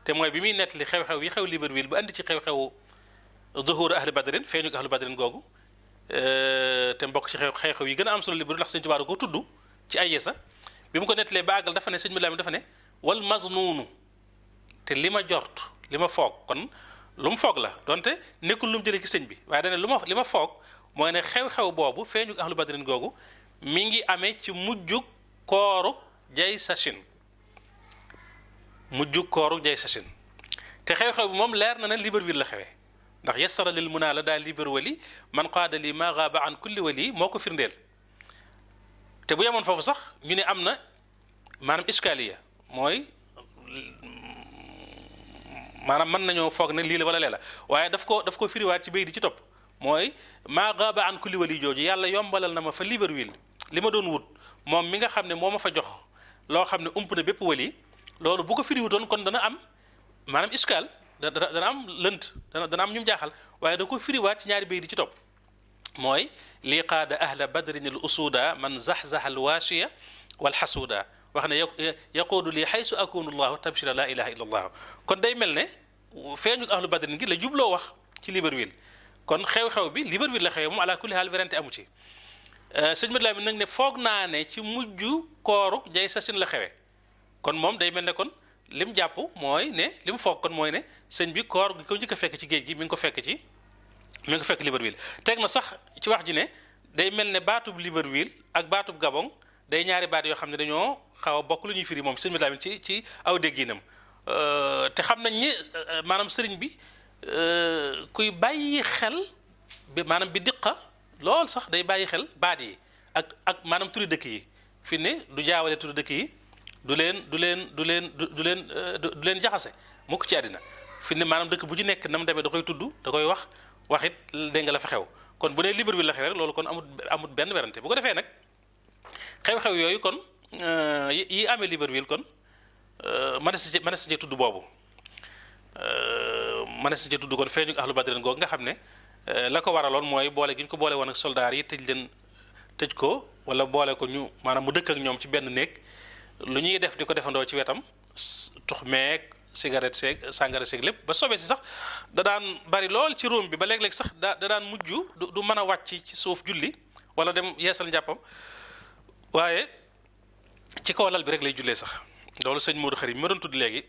te mooy bi muy nettali xew-xew yi xew Libreville ba andi ci xew-xewu duhur ahli badrin feeñu ahli badrin googu te mbokk ci xew-xew yi gën a am solo Libreville ndax sëñ Tuubaa ko tudd ci ay yesa bi mu ko nettalee ba àggal dafa ne sëñ Mate Lamine dafa ne wal maznuunu te li ma jort li ma foog kon lu mu foog la donte nekkul lu mu jëlee ci sëñ bi waaye dane li ma foog mooy ne xew-xew boobu feeñu ahlu badrin googu mi ngi amee ci mujjug kooru Jay Sashin te xew-xew bi moom leer na ne Libreville la xewee ndax yassara lil munaa la daal liber wali man qaada li ma gaaba an kulli wali moo ko firndeel te bu yemoon foofu sax ñu ne am na maanaam iskaliya mooy maanaam mën nañoo foog ne lii la wala lee la waaye daf ko firiwaat ci bay di ci topp mooy maa gaaba an kulli wali jooju yàlla yombalal na ma fa Libreville li ma doon wut moom mi nga xam ne moo ma fa jox loo xam ne ump na bépp wali loolu bu ko firiwutoon kon dana am maanaam iskal dana am lënt dana am ñu jaaxal waaye da ko firiwaat ci ñaari bay di ci topp mooy lii qaada ahla badrin al usuda man zaxzaxa al waashiya wal xasuuda wax ne yaquudu lii xaysu akunu llahu tabshira la ilaha illa allah kon day mel ne feeñu ahlu badrin gi la jubloo wax ci Libreville kon xew-xew bi Libreville la xew moom ala kulli haal werante amu ci sëñ Mate Lamine nag ne foog naa ne ci mujj kooru Jay Sashin la xewe kon moom day mel ne kon lim jàpp mooy ne lim foog kon mooy ne sëñ bi koor gi ko njëkk a fekk ci géej gi mi ngi ko fekk Libreville teg na sax ci wax ji ne day mel ne baatub Libreville ak baatub Gabon day ñaari baat yoo xam ne dañoo xaw a bokk lu ñuy firi moom sëñ Mate Lamine ci aw dégginam te xam nañ ni maanaam sëriñ bi kuy bàyyi xel bi maanaam bi diqa lool sax day bàyyi xel baat yi ak maanaam turi dëkk yi fi ne du jaawale turi dëkk yi du leen jaxase mukk ci àddina fi ne maanaam dëkk bu ci nekk na mu demee da koy tudd da koy waxit dégg nga la fa xew kon bu nee Libreville la xew rek loolu kon amut benn werante bu ko defee nag xew-xew yooyu kon yi amee Libreville kon mënees na ci tudd boobu mënees na ci tudd kon feeñu ahlu badrin googu nga xam ne la ko waraloon mooy boole gi ñu ko boole woon ak soldaar yi tëj ko wala boole ko ñu maanaam mu dëkk ak ñoom ci benn néeg lu ñuy def di ko defandoo ci wetam tux meeg cigarette seeg sàngara seeg lépp ba sobe si sax da daan bari lool ci Rome bi ba léeg-léeg sax da daan mujj du mën a wàcc ci suuf julli wala dem yeesal njàppam waaye ci kaw lal bi rek lay jullee sax loolu sëñ Modou Xarim ma doon tudd léegi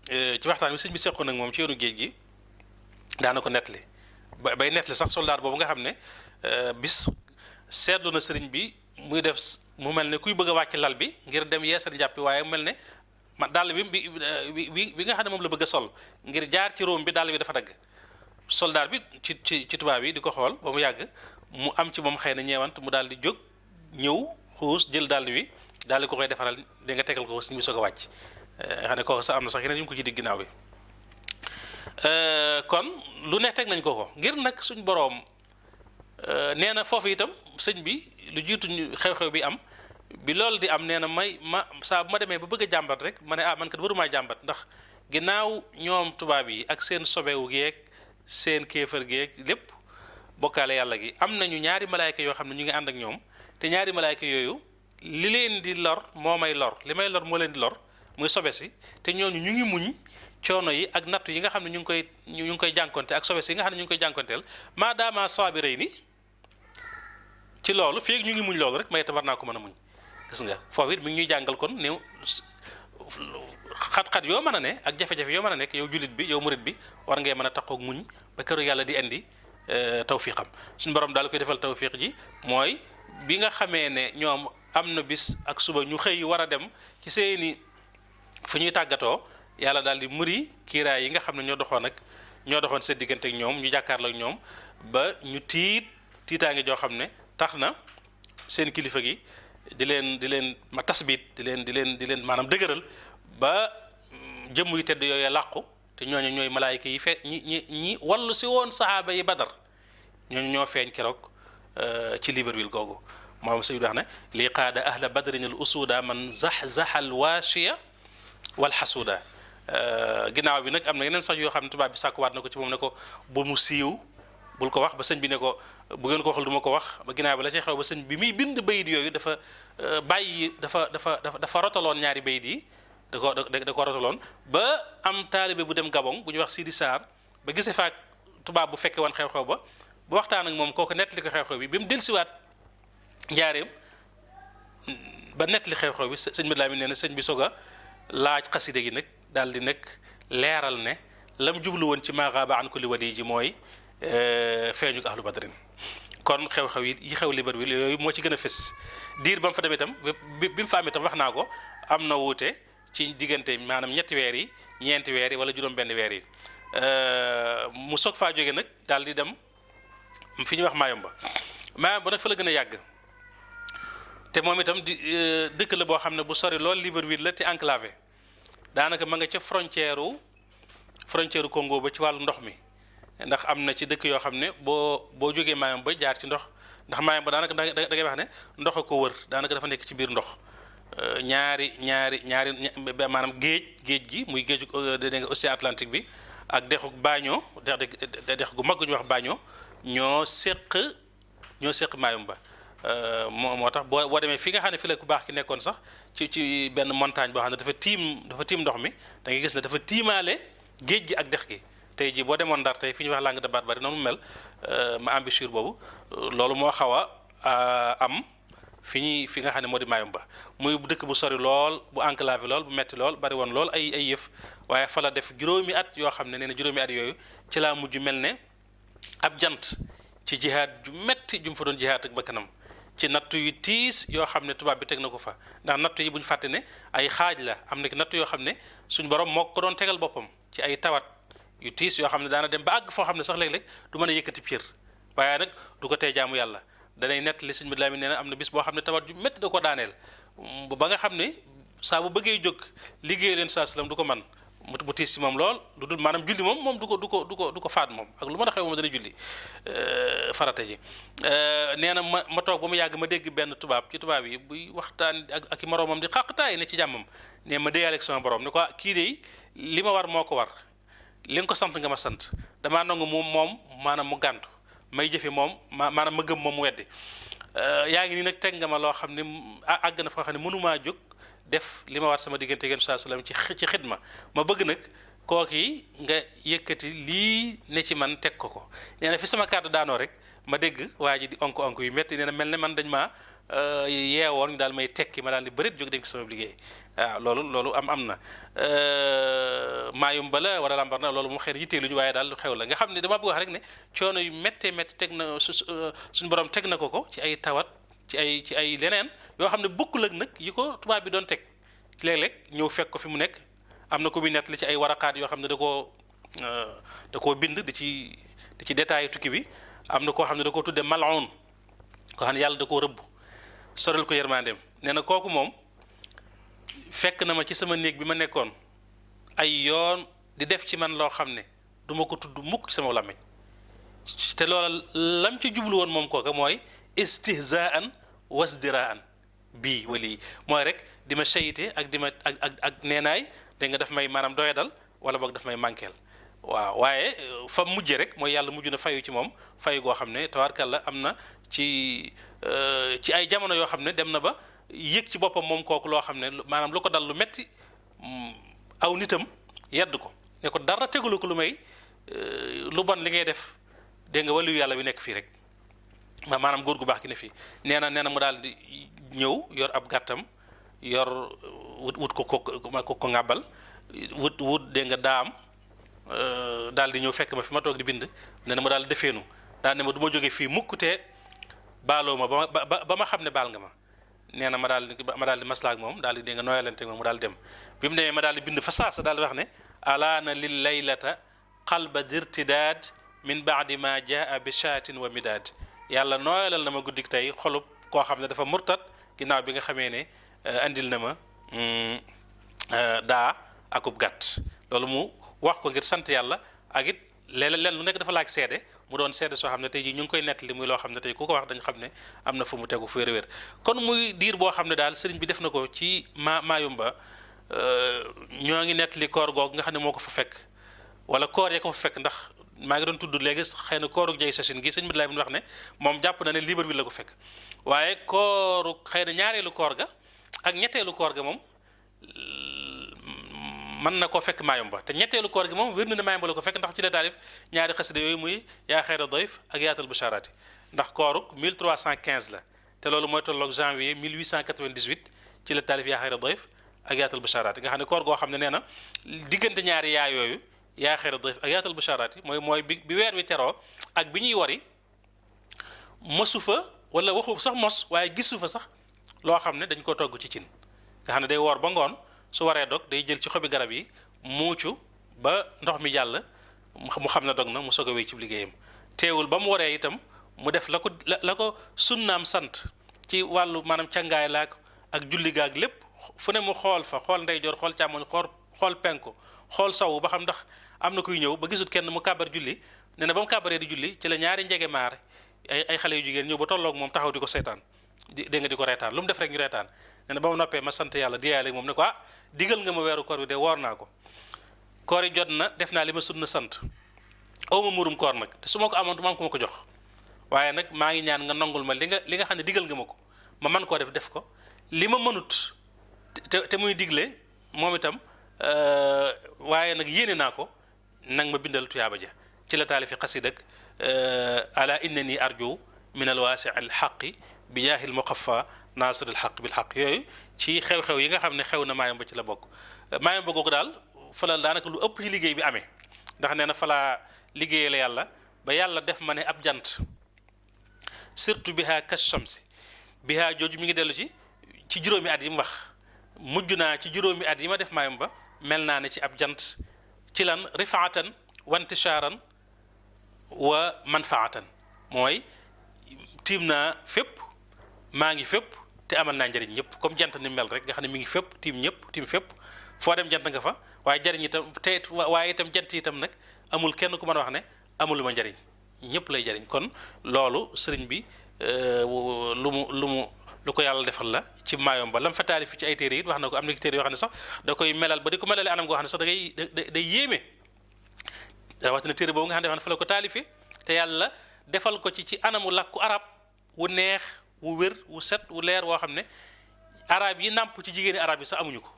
ci waxtaan bi sëñ bi seqoon nag moom ci yoonu géej gi daana ko nettali bay nettali sax soldaar boobu nga xam ne bis seetlu na sëriñ bi muy def mu mel ne kuy bëgg a wàcc lal bi ngir dem yeesal njàppi waaye mu mel ne dàll bi nga xam ne moom la bëgg a sol ngir jaar ci róom bi dàll bi dafa dagg soldaar bi ci tubaab yi di ko xool ba mu yàgg mu am ci moom xëy na ñeewant mu daal di jóg ñëw xuus jël dàll wi daal di ko koy defaral di nga tegal ko sëñ bi soog a wàcc xam ne kooku sax am na sax yeneen yu ñu ko ci dig ginnaaw bi kon lu ne teg nañ ko ngir nag suñ boroom nee na foofu itam sëñ bi lu jiitu xew-xew bi am bi loolu di am nee na saa bu ma demee ba bëgg a jàmbat rek ma ne man kat warumaa jàmbat ndax ginnaaw ñoom tubaab yi ak seen sobewu geeg seen kéefër geeg lépp bokkaale yàlla gi am nañu ñaari malaayka yoo xam ne ñu ngi ànd ak ñoom te ñaari malaayka yooyu li leen di lor moo may lor li may lor moo leen di lor muy sobe si te ñooñu ñu ngi muñ coono yi ak nattu yi nga xam ne ñu ngi koy jànkonte ak sobe si yi nga xam ne ñu ngi koy jànkonteel maadaama saabirey ni ci loolu fii ñu ngi muñ loolu rek may te war naa ko mën a muñ gis nga foofu it mi ngi ñuy jàngal kon néew xat-xat yoo mën a ne ak jafe-jafe yoo mën a nekk yow jullit bi yow murit bi war ngay mën a taxaw muñ ba këru yàlla di indi tawfiqam suñu borom daal koy defal tawfiq ji mooy bi nga xamee ne ñoom am na bis ak suba ñu xëy war a dem ci seeni fu ñuy tàggatoo yàlla daal di muri kiiraay yi nga xam ne ñoo doxoon seen diggante ak ñoom ñu jàkkaarloo ak ñoom ba ñu tiitaange joo xam ne tax na seen kilifa gi di leen ma tasbit di leen maanaam dëgëral ba jëmm yu tedd yooyu làqu te ñooñu ñooy malaayika yi ñi wallu si woon saxaaba yi badar ñooñu ñoo feeñ keroog ci Libreville googu moom sëñ bi wax ne lii qaada ahla badrin al usuda man zaxzaxa al waashiya wal xasuuda ginnaaw bi nag am na yeneen sax yoo xam ne tubaab bi sàkkuwaat na ko ci moom ne ko bu mu siiw bul ko wax ba sëñ bi ne ko bu ngeen ko waxal du ma ko wax ba ginnaaw bi la ci xew ba sëñ bi muy bind bayit yooyu dafa rotaloon ñaari bayit yi da ko rotaloon ba am taalibe bu dem Gabon bu ñuy wax Sidi Sarr ba gisee faak tubaab bu fekkee woon xew-xew ba waxtaan ak moom kooku nettali ko xew-xew bi mu dellusiwaat njaareem ba nettali xew-xew bi sëñ bi Lamin nee na sëñ bi soog a laaj xaside gi nag daal di nag leeral ne lam jublu woon ci maaxaaba an kulli wadi ji mooy feeñu ahlu badrin kon xew-xew yi xew Libreville yooyu moo ci gën a fës diir ba mu fa demee itam bi mu fa amee itam wax naa ko am na wuute ci diggante maanaam ñetti weer yi ñeenti weer yi wala juróom-benn weer yi mu soog faa jóge nag daal di dem fi ñuy wax Mayomba nag fa la gën a yàgg te moom itam di dëkk la boo xam ne bu sori lool Libreville la te enclavé daanaka ma nga ca frontière Congo ba ci wàllu ndox mi ndax am na ci dëkk yoo xam ne boo jógee Mayomba ba jaar ci ndox ndax Mayomba daanaka da ngay wax ne ndox a ko wër daanaka dafa nekk ci biir ndox ñaari maanaam géej gi muy géeju dégg nga océan Atlantique bi ak dexu Baño dex gu mag gu ñuy wax Baño ñoo séq Mayomba moo tax boo demee fi nga xam ne fi la ku baax ki nekkoon sax ci benn montagne boo xam ne dafa tiim ndox mi da ngay gis ne dafa tiimaale géej gi ak dex gi tey jii boo demoon Ndar tey fi ñuy wax Langue de Barbarie noonu mel ma embouchure boobu loolu moo xaw a am fi nga xam ne moo di Mayomba muy dëkk bu sori lool bu enclavé lool bu metti lool bari woon lool ay yëf waaye fa la def juróomi at yoo xam ne nee na juróomi at yooyu ci laa mujj mel ne ab jant ci jihaad ju metti ju mu fa doon jihaad ak bakkanam ci nattu yu tiis yoo xam ne tubaab bi teg na ko fa ndax nattu yi bu ñu fàtte ne ay xaaj la am na nattu yoo xam ne suñ borom moo ko doon tegal boppam ci ay tawat yu tiis yoo xam ne daana dem ba àgg foo xam ne sax léeg-léeg du mën a yëkkati piir waaye nag du ko tee jaamu yàlla danay nettali sëñ bi Lamin nee na am na bis boo xam ne tawat ju métti da ko daaneel ba nga xam ne saa bu bëggee jóg liggéey leen saa salaam du ko man mu tiis si moom lool lu dul maanaam julli moom du ko faat moom ak lu mën a xew moom dana julli farata ji nee na ma toog ba mu yàgg ma dégg benn tubaab yi buy waxtaan ak i moroomam di xàqtaay ne ci jàmmam ne ma déyaaleeg sama borom ne ko kii de li ma war moo ko war li nga ko sant nga ma sant damaa nangu moom maanaam mu gàntu may jëfe moom maanaam ma gëm moom mu weddi yaa ngi nii nag teg nga ma loo xam ne àgg na foo xam ne mënumaa jóg def li ma war sama diggante yéen saa salaam ci xidma ma bëgg nag kooki nga yëkkati lii ne ci man teg ko nee na fi sama kàddu daanoo rek ma dégg waa ji di onk yu métti nee na mel ne man dañ maa yeewoon ñu daal may tekki ma daal di bërit jóg dem ci sama liggéey waaw loolu am na maayum bala wala lambar na loolu mu xëy na yitteeluñu waaye daal lu xew la nga xam ne dama bëgg wax rek ne coono yu méttee métti teg na suñu borom teg na ko ci ay tawat ci ay leneen yoo xam ne bokkul ak nag yi ko tubaab bi doon teg léeg-léeg ñëw fekk ko fi mu nekk am na ko muy nett li ci ay waraqaat yoo xam ne da koo bind di ci détaillé tukki bi am na koo xam ne da koo tudde mal'un koo xam ne yàlla da koo rëbb sorel ko yërmandeem nee na kooku moom fekk na ma ci sama néeg bi ma nekkoon ay yoon di def ci man loo xam ne du ma ko tudd mukk ci sama làmmiñ te loola lam ci jublu woon moom kooka mooy istihzaan wasdiraan bii wali mooy rek di ma sayite ak di ma ak neenaay da nga daf may maanaam doyadal wala boog daf may manqueel waaw waaye fa mujje rek mooy yàlla mujj na fayu ci moom fayu goo xam ne tabaarkalla am na ci ay jamono yoo xam ne dem na ba yëg ci boppam moom kooku loo xam ne maanaam lu ko dal lu metti aw nitam yedd ko ne ko dara tegulu ko lu may lu bon li ngay def dégg nga waliyu yàlla bi nekk fii rek maanaam góor gu baax gi ne fii nee na mu daal di ñëw yor ab gàttam yor wut ko ngàbbal wut dégg nga daam daal di ñëw fekk ma fi ma toog di bind nee na ma daal di defeenu daal ne ma du ma jógee fii mukk te baaloo ma ba ma xam ne baal nga ma nee na ma daal di maslaak moom daal di dégg nga nooyalante moom mu daal dem bi mu demee ma daal di bind fa saasa daal di wax ne alaana lil laylata qalba dirtidaad min baadi ma jaa bi shaatin wa midaad yàlla nooyalal na ma guddik tey xolub koo xam ne dafa murtat ginnaaw bi nga xamee ne andil na ma daa akub gàtt loolu mu wax ko ngir sant yàlla ak it leen lu nekk dafa laaj seede mu doon seede soo xam ne tey jii ñu ngi koy nettali muy loo xam ne tey ku ko wax dañ xam ne am na fu mu tegu fu wér-wér kon muy diir boo xam ne daal sëriñ bi def na ko ci Maayumba ñoo ngi nettali koor googu nga xam ne moo ko fa fekk wala koor ya ko fa fekk ndax maa ngi doon tudd léegi xëy na kooru jay sachin gi sëñ bi laay wax ne moom jàpp na ne Libreville la ko fekk waaye kooru xëy na ñaareelu koor ga ak ñetteelu koor ga moom mën na koo fekk Maayumba te ñetteelu koor gi moom wér na ne Maayumba la ko fekk ndax ci la taalif ñaari xasida yooyu muy yaa xayra dayf ak yaatal busharaati ndax kooruk 1315 la te loolu mooy tolloog janvier 1898 ci la taalif yaa xayra dayf ak yaatal busharaati nga xam ne koor goo xam ne nee na diggante ñaari yaa yooyu yaa xayra dayf ak yaatal busharaati mooy bi weer wi teroo ak bi ñuy wari mosu fa wala waxu sax mos waaye gisu fa sax loo xam ne dañ koo togg ci cin nga xam ne day woor ba ngoon su waree dog day jël ci xobi garab yi muucu ba ndox mi jàll mu xam ne dog na mu soog a wéy ci liggéeyam teewul ba mu waree itam mu def la ko sunnaam sant ci wàllu maanaam càngaay laak ak julli gaag lépp fu ne mu xool fa xool ndeyjoor xool càmmoñ xool penku xool sawu ba xam ndax am na kuy ñëw ba gisut kenn mu kàbbar julli nee na ba mu kàbbaree di julli ci la ñaari njege maar ay xale yu jigéen ñëw ba tolloog moom taxaw di ko seetaan dégg nga di ko reetaan lu mu def rek ñu reetaan nee na ba mu noppee ma sant yàlla di yaale moom ne ko digal nga ma weeru koor bi de woor naa ko koor yi jot na def naa li ma sunna sant aw ma murum koor nag te su ma ko amoon du ma am ku ma ko jox waaye nag maa ngi ñaan nga nangul ma li nga xam ne digal nga ma ko ma mën koo def ko li ma mënut te muy digle moom itam waaye nag yéene naa ko nang ma bindal tuyaaba ja ci la taalifi xasidak ala innani arju min alwaasi al xaqi bi jaahil muqaffa naasir al xaq bil xaq yooyu ci xew-xew yi nga xam ne xew na Maayumba ci la bokk Maayumba googu daal fa la daanaka lu ëpp ci liggéey bi amee ndax nee na fa laa liggéeyal yàlla ba yàlla def ma ne ab jant surtout bihaa kas shamsi bihaa jooju mi ngi dellu ci juróomi at yi mu wax mujj naa ci juróomi at yi ma def Maayumba mel naa ne ci ab jant ci lan rifaatan wa intishaaran wa manfaatan mooy tiim naa fépp maa ngi fépp te amal naa njëriñ ñëpp comme jant ni mel rek nga xam ne mi ngi fépp tiim ñëpp tiim fépp foo dem jant nga fa waaye jariñ itam te waaye itam jant itam nag amul kenn ku mën a wax ne amul lu ma njariñ ñëpp lay jariñ kon loolu sëriñ bi lu ko yàlla defal la ci Maayumba lam fa taalif fi ci ay téere it wax na ko am na ki téere yoo xam ne sax da koy melal ba di ko melale anam goo xam ne sax day yéeme rawatina téere boobu nga xam ne fa la ko taalife te yàlla defal ko ci anamu làkku arab wu neex wu wér wu set wu leer woo xam ne arab yi nàmp ci jigéeni arab yi sax amuñu ko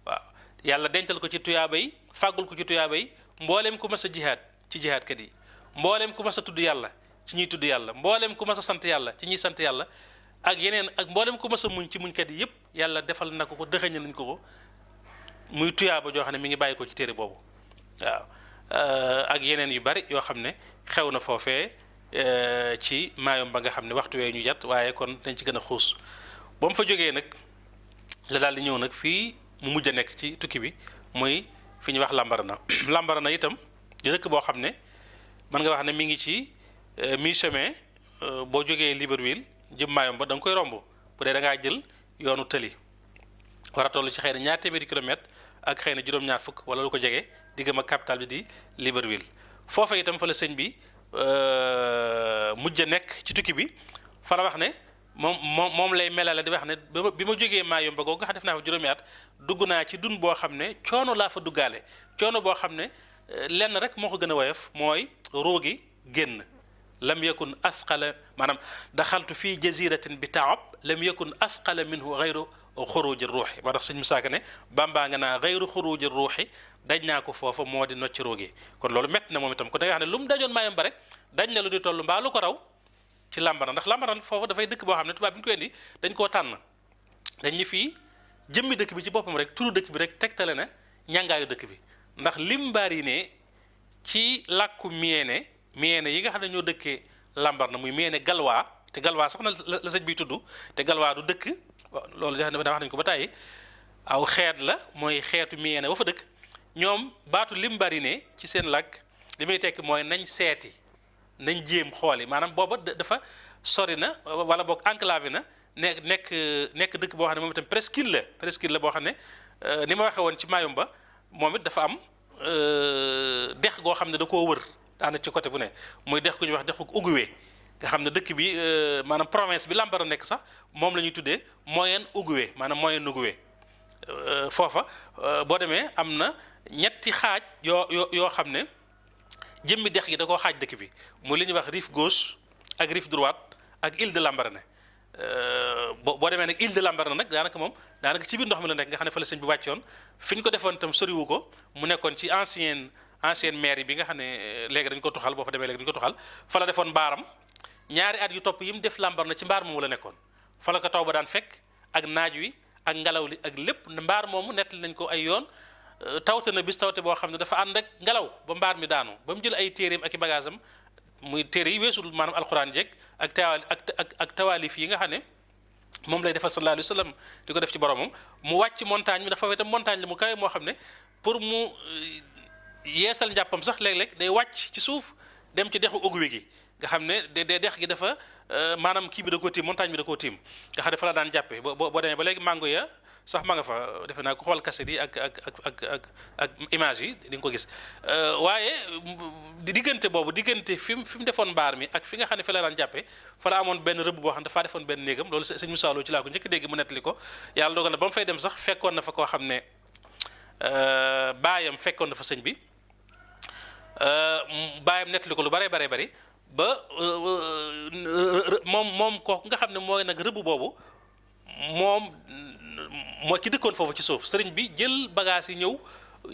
waaw yàlla dencal ko ci tuyaaba yi fàggul ko ci tuyaaba yi mbooleem ku mas a jihaad ci jihaadkat yi mbooleem ku mas a tudd yàlla ci ñuy tudd yàlla mbooleem ku mas a sant yàlla ci ñuy sant yàlla ak yeneen ak mbooleem ku mas a muñ ci muñkat yi yépp yàlla defal na ko dëxëñ nañ ko muy tuyaaba joo xam ne mi ngi bàyyi ko ci téere boobu waaw ak yeneen yu bari yoo xam ne xew na foofee ci Mayumba nga xam ne waxtu wee ñu jat waaye kon dañ ci gën a xuus ba mu fa jógee nag la daal di ñëw nag fii mu mujj a nekk ci tukki bi muy fi ñuy wax Lambarana Lambarana itam di dëkk boo xam ne mën nga wax ne mi ngi ci mi-chemin boo jógee Libreville jëm Mayumba da nga koy romb bu dee da ngaa jël yoonu tëli war a toll ci xëy na ñaar téeméeri kilomètre ak xëy na juróom-ñaar fukk wala lu ko jege diggam ak capital bi di Libreville foofa itam fa la sëñ bi mujj a nekk ci tukki bi fa la wax ne moom lay melale di wax ne bi ma jógee Mayumba googu nga xam def naa fa juróomi at dugg naa ci dun boo xam ne coono laa fa duggaale coono boo xam ne lenn rek moo ko gën a woyof mooy roogi génn lam yakun asqala maanaam daxaltu fii jaziratin bi taab lam yakun asqala minhu gayru xuruji ruuxi moo tax sëñ Musaa Ka ne bambaa nga naa gayru xuruji ruuxi daj naa ko foofa moo di nocci roogi kon loolu métti na moom itam kon da nga xam ne lu mu dajoon Mayumba rek daj na lu di toll mbaa lu ko raw ci Lambarana ndax Lambarana foofu dafay dëkk boo xam ne tubaab bi ñu koy indi dañ koo tànn dañ ñu fii jëmmi dëkk bi ci boppam rek turu dëkk bi rek tegtale na ñàngaayu dëkk bi ndax Limbaréné ci làkku Miyeene yi nga xam ne ñoo dëkkee Lambarana muy Miyeene Galwaa te Galwaa sax na la sëñ bi tudd te Galwaa du dëkk loolu daa wax nañ ko ba tàyyi aw xeet la mooy xeetu Miyeene wa fa dëkk ñoom baatu Limbaréné ci seen làkk li muy tekki mooy nañ seeti nañ jéem xooli maanaam booba dafa sori na wala boog enclavé na nekk dëkk boo xam ne moom itam presqu'île la boo xam ne ni ma waxee woon ci Mayumba moom it dafa am dex goo xam ne da koo wër daana ci côté bu ne muy dex gu ñuy wax dexu Ogooué nga xam ne dëkk bi maanaam province bi Lambarana nekk sax moom la ñuy tuddee Moyen Ogooué maanaam Moyen Ogooué foofa boo demee am na ñetti xaaj yoo xam ne jëmmi dex gi da koo xaaj dëkk bi muy li ñuy wax rive gauche ak rive droite ak île de Lambaréné boo demee nag île de Lambaréné nag daanaka ci biir ndox mi la nekk nga xam ne fa la sëñ bi wàccoon fi ñu ko defoon itam soriwu ko mu nekkoon ci ancienne mairie bi nga xam ne léegi dañ ko tuxal boo fa demee léegi dañ ko tuxal fa la defoon mbaaram ñaari at yu topp yi mu def Lambaréné ci mbaar moomu la nekkoon fa la ko taw ba daan fekk ak naaj wi ak ngelaw li ak lépp mbaar moomu nettali nañ ko ay yoon tawte na bis tawte boo xam ne dafa ànd ak ngelaw ba mbaar mi daanu ba mu jël ay téeréem ak i bagaasam muy téere yi weesul maanaam alxuraan jeeg ak tawaalif yi nga xam ne moom lay defal sallallahu alayhi wa sallam di ko def ci boromam mu wàcc montagne mi dafa itam montagne la mu kawe moo xam ne pour mu yeesal njàppam sax léeg-léeg day wàcc ci suuf dem ci dexu Ogooué gi nga xam ne de dex gi dafa maanaam kii bi da koo tiim montagne bi da koo tiim nga xam ne fa la daan jàppee boo demee ba léegi mango ya sax ma nga fa defe naa ko xool kaset yi ak image yi di nga ko gis waaye diggante boobu fi mu defoon mbaar mi ak fi nga xam ne fi la daan jàppee fa la amoon benn rëbb boo xam ne dafaa defoon benn néegam loolu sëñ Moussa Lo ci laa ko njëkk dégg mu nettali ko yàlla dogal na ba mu fay dem sax fekkoon na fa koo xam ne baayam fekkoon na fa sëñ bi baayam nettali ko lu bare bari ba moom kooku nga xam ne mooy nag rëbb boobu moom moo ci dëkkoon foofu ci suuf sëriñ bi jël bagage yi ñëw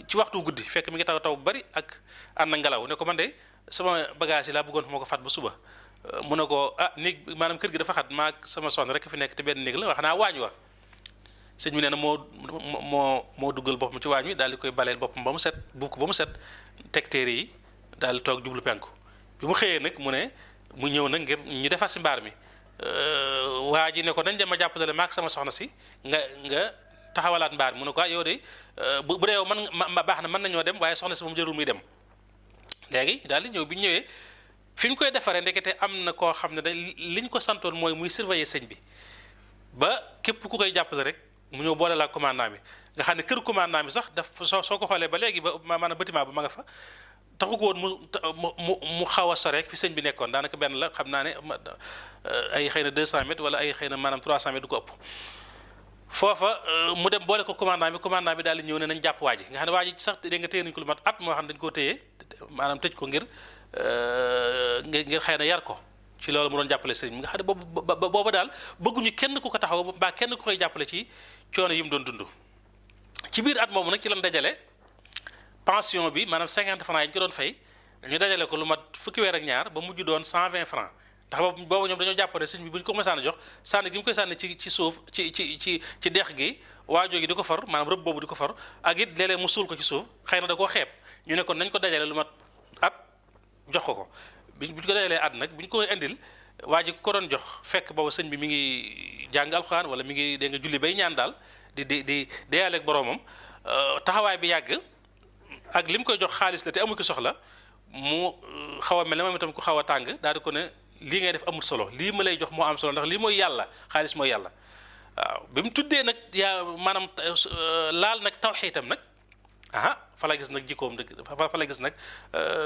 ci waxtu guddi fekk mi ngi taw bu bari ak ànd ngelaw ne ko man de sama bagage yi laa bëggoon fa ma ko fat ba suba mu ne ko néeg maanaam kër gi dafa xat maa sama soxna rek fi nekk te benn néeg la wax naa waañ wa sëñ bi nee na moo duggal boppam ci waañ wi daal di koy baleel boppam ba mu set buuk ba mu set teg téere yi daal di toog jublu penku bi mu xëyee nag mu ñëw nag ngir ñu defar si mbaar mi waa ji ne ko nañ dem ma jàppale maak sama soxna si nga taxawalaat mbaar mu ne ko yow de bu dee yow man baax na mën nañoo dem waaye soxna si moom jërul muy dem léegi daal di ñëw bi ñu ñëwee fi ñu koy defaree ndekete am na koo xam ne liñ ko santoon mooy muy surveiller sëñ bi ba képp ku koy jàppale rek mu ñëw boole laa commandant bi nga xam ne kër commandant bi sax daf soo ko xoolee ba léegi ba maanaam bâtiment ba ma nga fa taxu ko woon mu xaw a sore fi sëñ bi nekkoon daanaka benn la xam naa ne ay xëy na 200 mètres wala ay xëy na maanaam 300 mètres du ko ëpp foofa mu dem boole ko commandant bi daal di ñëw ne nañ jàpp waa ji nga xam ne waa ji sax dégg nga téye nañ ko lu mat at moo xam ne dañ koo téye maanaam tëj ko ngir xëy na yar ko ci loolu mu doon jàppale sëriñ bi nga xam ne booba daal bëgguñu kenn ku ko taxaw mbaa kenn ku koy jàppale ci coono yi mu doon dund ci biir at moomu nag ci lan dajale pension bi maanaam 50 francs yi ñu ko doon fay ñu dajale ko lu mat fukki weer ak ñaar ba mujj doon 120 francs ndax boobu ñoom dañoo jàpp ne sëñ bi bu ñu ko mësaan a jox sànni gi mu koy sànni ci suuf ci dex gi waajoo gi di ko far maanaam rëbb boobu di ko far ak it léeg-léeg mu suul ko ci suuf xëy na da koo xeeb ñu ne kon nañ ko dajale lu mat at jox ko bi ñu ko dajalee at nag bi ñu koy indil waa ji ko doon jox fekk boobu sëñ bi mi ngi jàng alxuraan wala mi ngi dégg nga julli bay ñaan daal di deyaaleeg boroomam taxawaay bi yàgg ak li mu koy jox xaalis la te amu ko soxla mu xaw a mel ne moom itam ku xaw a tàng daal di ko ne lii ngay def amul solo lii ma lay jox moo am solo ndax lii mooy yàlla xaalis mooy yàlla waaw bi mu tuddee nag yaa maanaam laal nag tawxiitam nag fa la gis nag jikkoom dëgg fa la gis nag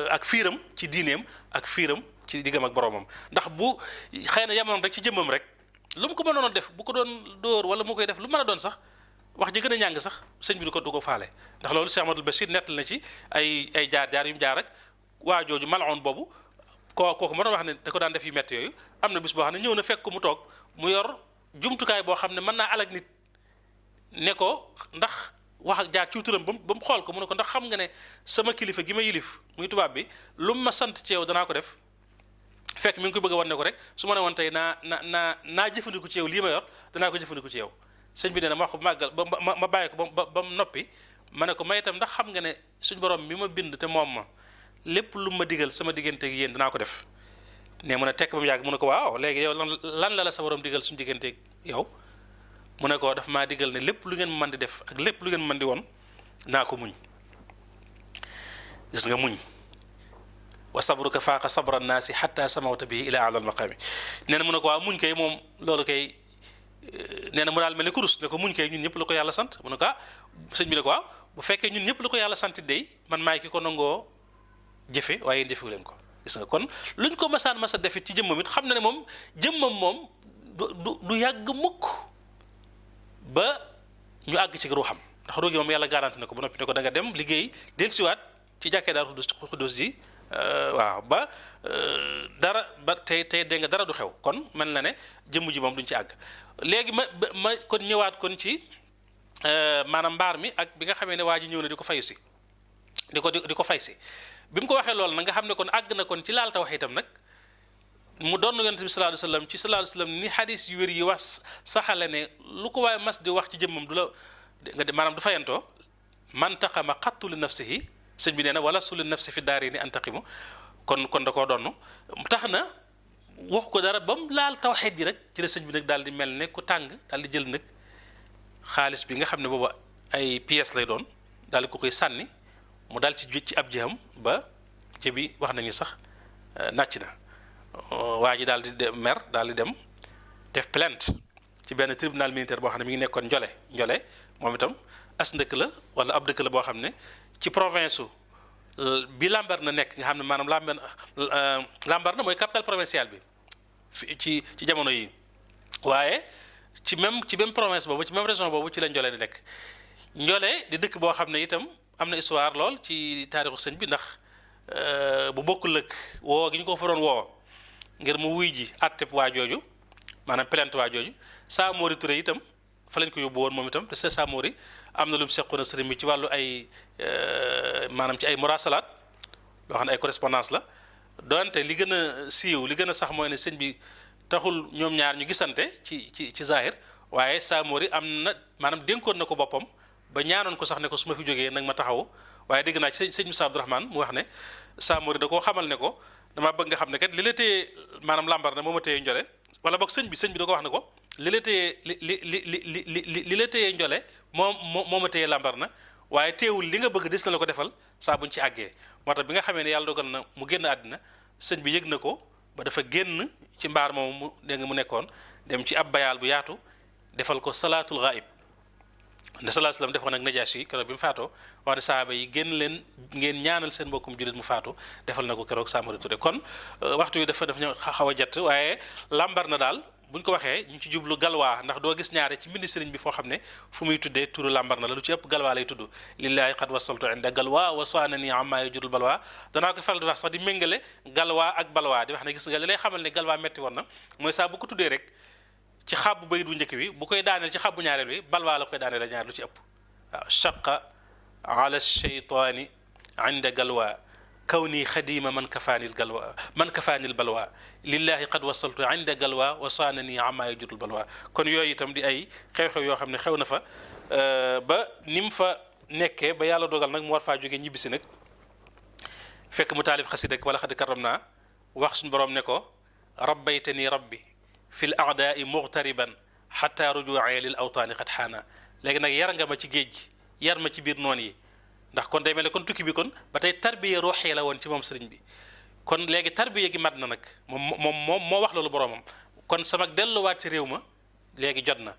ak fiiram ci diineem ak fiiram ci diggam ak boromam ndax bu xëy na yamoon rek ci jëmmam rek lu mu ko mënoon def bu ko doon dóor wala mu koy def lu mën a doon sax wax ji gën a ñàng sax sëñ bi du ko faale ndax loolu Cheikh Ahmadul Bachir nettal na ci ay jaar-jaar yu mu jaar ak waa jooju maloon boobu kooku ma doon wax ne da ko daan def yu métti yooyu am na bis boo xam ne ñëw na fekk ko mu toog mu yor jumtukaay boo xam ne mën naa alag nit ne ko ndax wax ak jaar ci turam ba mu xool ko mu ne ko ndax xam nga ne sama kilifa gi ma yilif muy tubaab bi lu ma sant ci yow danaa ko def fekk mi ngi koy bëgg a wan ne ko rek su ma ne woon tey naa jëfandiku ci yow lii ma yor danaa ko jëfandiku ci yow sëñ bi nee na ma wax ko màggal ma bàyyi ko ba mu noppi ma ne ko may itam ndax xam nga ne suñ borom mi ma bind te moom ma lépp lu ma digal sama diggante ak yéen danaa ko def ne mu ne tekk ba mu yàgg mu ne ko waaw léegi yow lan la sa borom digal suñu diggante ak yow mu ne ko daf maa digal ne lépp lu ngeen mën di def ak lépp lu ngeen mën di woon naa ko muñ gis nga muñ wa sabruka faaqa sabra naasi xatta samawta bihi ila ala al maqami nee na mu ne ko waaw muñ kay moom loolu kay nee na mu daal mel ni kurus ne ko muñ kay ñun ñëpp la ko yàlla sant mu ne ko sëñ bi ne ko waaw bu fekkee ñun ñëpp la ko yàlla sant dey man maay ki ko nangoo jëfe waaye yéen jëfewu leen ko gis nga kon luñ ko masa defit ci jëmmam it xam na ne moom jëmmam moom du yàgg mukk ba ñu àgg ci ruuxam ndax ruugi moom yàlla garanti na ko ba noppi ne ko da nga dem liggéey dellusiwaat ci jàkkee daal xudus ji waaw ba dara ba tey dégg nga dara du xew kon mel na ne jëmm ji moom duñ ci àgg léegi ma kon ñëwaat kon ci maanaam mbaar mi ak bi nga xamee ne waa ji ñëw na di ko fayu si di ko fay si bi mu ko waxee loolu nag nga xam ne kon àgg na kon ci laal tawhiidam nag mu doon yonent bi sallallahu alayhi wasallam ci sallallahu alayhi wasallam ni xadis yu wér yi wax saxale ne lu ko waaye mas di wax ci jëmmam du la nga maanaam du fayantoo man taqama xattu li nafsihi sëñ bi nee na wala su li nafsi fi daari ni antaqimu kon da koo donn tax na wax ko dara ba mu laal tawxiid ji rek ci la sëñ bi nag daal di mel ne ku tàng daal di jël nag xaalis bi nga xam ne booba ay pièces lay doon daal di ko koy sànni mu daal ci ab jëm ba ci bi wax nañu sax nàcc na waa ji daal di mer daal di dem def plainte ci benn tribunal militaire boo xam ne mi ngi nekkoon njole moom itam as ndëkk la wala ab dëkk la boo xam ne ci province su bi Lambaréné nekk nga xam ne maanaam Lambaréné mooy capitale provinciale bi ci jamono yi waaye ci même province boobu ci même région boobu ci la Njole di nekk Njole di dëkk boo xam ne itam am na histoire lool ci taarixu sëñ bi ndax bu bokkul ak woo gi ñu ko fa doon woo ngir mu wuy ji àtteb waa jooju maanaam plainte waa jooju Samori Touré itam fa lañ ko yóbbu woon moom itam te Samori am na lu mu seqoon a sëriñ bi ci wàllu ay maanaam ci ay murasalaat loo xam ne ay correspondance la donte li gën a siiw li gën a sax mooy ne sëñ bi taxul ñoom ñaar ñu gisante ci zahir waaye Samori am na maanaam dénkoon na ko boppam ba ñaanoon ko sax ne ko su ma fi jógee nag ma taxaw waaye dégg naa ci sëñ Moussa Abdourahmane mu wax ne Samori da koo xamal ne ko damaa bëgg nga xam ne kat li la téye maanaam Lambaréné moo ma téye Njole wala boog sëñ bi da ko wax ne ko li la téye li la téye Njole moo ma téye Lambaréné waaye teewul li nga bëgg des na la ko defal saa buñ ci àggee moo tax bi nga xamee ne yàlla dogal na mu génn àddina sëñ bi yëg na ko ba dafa génn ci mbaar moomu mu dégg nga mu nekkoon dem ci ab bayaal bu yaatu defal ko salaatul ghaib nde sallallahu alayhi wasallam defoon nag Najaashi yi keroog bi mu faatoo wax ne sahaaba yi génn leen ngeen ñaanal seen mbokkum jullit mu faatu defal na ko keroog Samori Touré kon waxtu yi dafa ñëw xaw a jett waaye Lambaréné daal buñ ko waxee ñu ci jublu galwaa ndax doo gis ñaare ci mbindi sëriñ bi foo xam ne fu muy tuddee turu Lambaréné la lu ci ëpp galwaa lay tudd lillahi qad wasaltu inda galwaa wa saanani amma yajurul balwaa danaa ko faral di wax sax di méngale galwaa ak balwaa di wax ne gis nga li lay xamal ne galwaa metti woon na mooy saa bu ko tuddee rek ci xàbbu bayit bu njëkk bi bu koy daaneel ci xàbbu ñaareel bi balwaa la koy daaneel la ñaar lu ci ëpp shaqa ala sheytaani inda galwa kawni xadima man kafaanil balwa lillahi qad wasaltu inda galwa wa saanani ama yajurul balwa. kon yooyu itam di ay xew-xew yoo xam ne xew na fa ba ni mu fa nekkee ba yàlla dogal nag mu war faa jógee ñibbisi nag fekk mu taalif xasida wala xad karam naa wax suñu borom ne ko rabbaytani rabbi fi l aadaai muxtariban xata rujuuci lil awtaani xat xaana. léegi nag yar nga ma ci géej gi yar ma ci biir noon yi ndax kon day mel ne kon tukki bi kon ba tey tarbiya ruuxi la woon ci moom sëriñ bi. kon léegi tarbiya gi mat na nag moom moo wax loolu boromam kon sama delluwaat ci réew ma léegi jot na.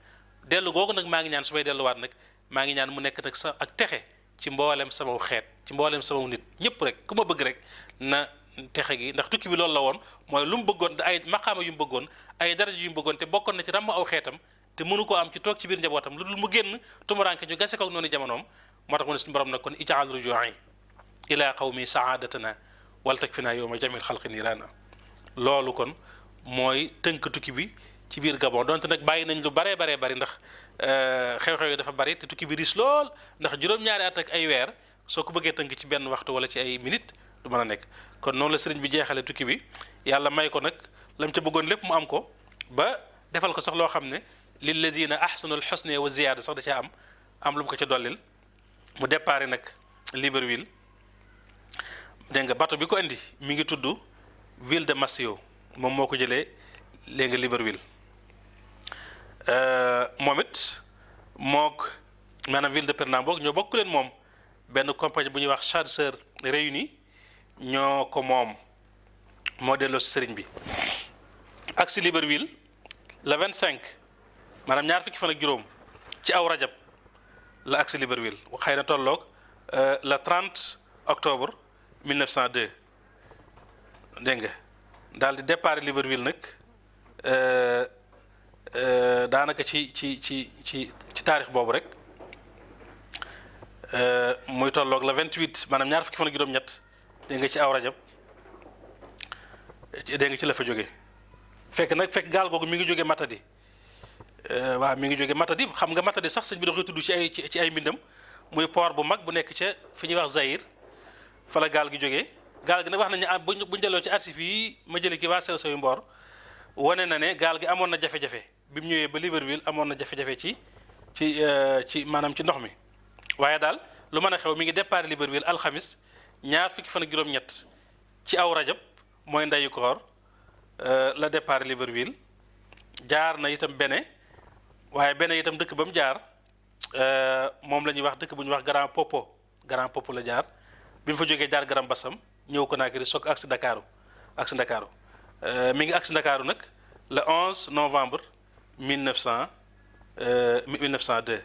dellu googu nag maa ngi ñaan su may delluwaat nag maa ngi ñaan mu nekk nag sa ak texe ci mboolem sama xeet ci mboolem sama nit ñëpp rek ku ma bëgg rek na texe gi. ndax tukki bi loolu la woon mooy lu mu bëggoon ay maqaama yu mu bëggoon ay daraja yu mu bëggoon te bokkoon na ci ràmm aw xeetam te mënu koo am ci toog ci biir njabootam lu dul mu génn tumuranke ñu gase ko noonu jamonoom. moo tax mu ne suñu borom nag kon ijaal rujuu'i ila qawmi saadatana wal takfina yawma jamil xalqi niiraana. loolu kon mooy tënk tukki bi ci biir Gabon donte nag bàyyi nañ lu baree bari ndax xew-xew yi dafa bari te tukki bi riis lool ndax juróom-ñaari at ak ay weer soo ko bëggee tënk ci benn waxtu wala ci ay minute du mën a nekk. kon noonu la sëriñ bi jeexale tukki bi yàlla may ko nag lam ca bëggoon lépp mu am ko ba defal ko sax loo xam ne lilladina ahsanul husna wa ziyaada sax da caa am lu mu ko ca dollil. mu déparé nag Libreville dégg nga bateau bi ko indi mi ngi tudd ville de Maceo moom moo ko jëlee léegi nga Libreville moom it mook maanaam ville de Pernambouc ñoo bokk leen moom benn compagnie bu ñuy wax Chasseurs Réunis ñoo ko moom moo delloo si sëriñ bi. ak si Libreville le 25 maanaam ñaar fukki fan ak juróom ci aw rajab la agsi Libreville xëy na tolloog le 30 octobre 1902 dégg nga daal di départ Libreville nag daanaka ci taarix boobu rek muy tolloog le 28 maanaam ñaar fukki fan ak juróom-ñett dégg nga ci aw rajab dégg nga ci la fa jóge fekk gaal googu mi ngi jóge Matadi. waaw mi ngi jóge Matadi xam nga Matadi sax sëñ bi da koy tudd ci ay mbindam muy port bu mag bu nekk ca fi ñuy wax Zaïre fa la gaal gi jógee. gaal gi nag wax nañu ne buñ delloo ci archives yi ma jëlee ki waa sew sewi mboor wane na ne gaal gi amoon na jafe-jafe bi mu ñëwee ba Libreville amoon na jafe-jafe ci maanaam ci ndox mi. waaye daal lu mën a xew mi ngi départ Libreville alxamis ñaar fukki fan ak juróom-ñett ci aw rajab mooy ndeyu koor la départ Libreville jaar na itam Bénin. waaye benn itam dëkk ba mu jaar moom la ñuy wax dëkk bu ñuy wax Grand Popo la jaar bi mu fa jógee jaar Grand Bassam ñëw Conakry soog agsi Ndakaaru mi ngi agsi Ndakaaru nag le 11 novembre 1902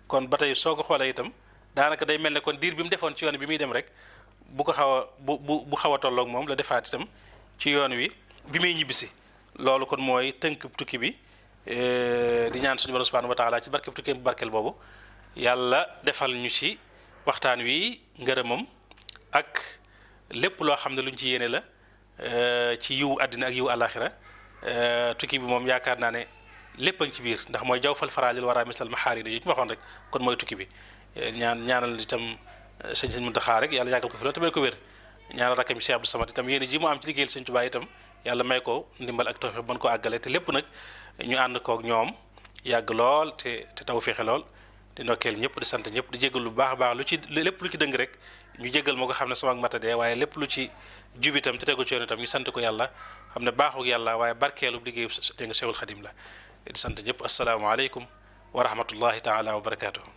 kon ba tey soo ko xoolee itam daanaka day mel ne kon diir bi mu defoon ci yoon bi muy dem rek bu ko xaw a bu xaw a tolloog moom la defaat itam ci yoon wi bi muy ñibbisi. loolu kon mooy tënk tukki bi. di ñaan suñu borom subhanahu wa taala ci barkeb tukkeem bu barkeel boobu yàlla defal ñu ci waxtaan wi ngërëmam ak lépp loo xam ne luñ ci yéene la ci yiwu àddina ak yiwu àllaaxira. tukki bi moom yaakaar naa ne lépp a ngi ci biir ndax mooy jawfal faraalil wara misal maxaari yi ñu waxoon rek kon mooy tukki bi. ñaanal itam sëñ Muntaxa rek yàlla yàggal ko fi loolu tamay ko wér ñaanal rakkam Cheikh Abdou Samad itam yéene ji mu am ci liggéeyal sëñ Tuubaa itam yàlla may ko ndimbal ak tawfeex mën ko àggale te lépp nag ñu ànd kook ñoom yàgg lool te taw féexe lool di ndokkeel ñëpp di sant ñëpp di jégal lu baax a baax lu ci lépp lu ci dëng rek ñu jégal moo ko xam ne sama matadee waaye lépp lu ci jub itam te tegu ci yoon itam ñu sant ko yàlla xam ne baaxuk yàlla waaye barkeelu liggéeyu dégg nga Seexul Xadim la di sant ñëpp asalaamaaleykum wa rahmatullahi taala wa barakaatuhu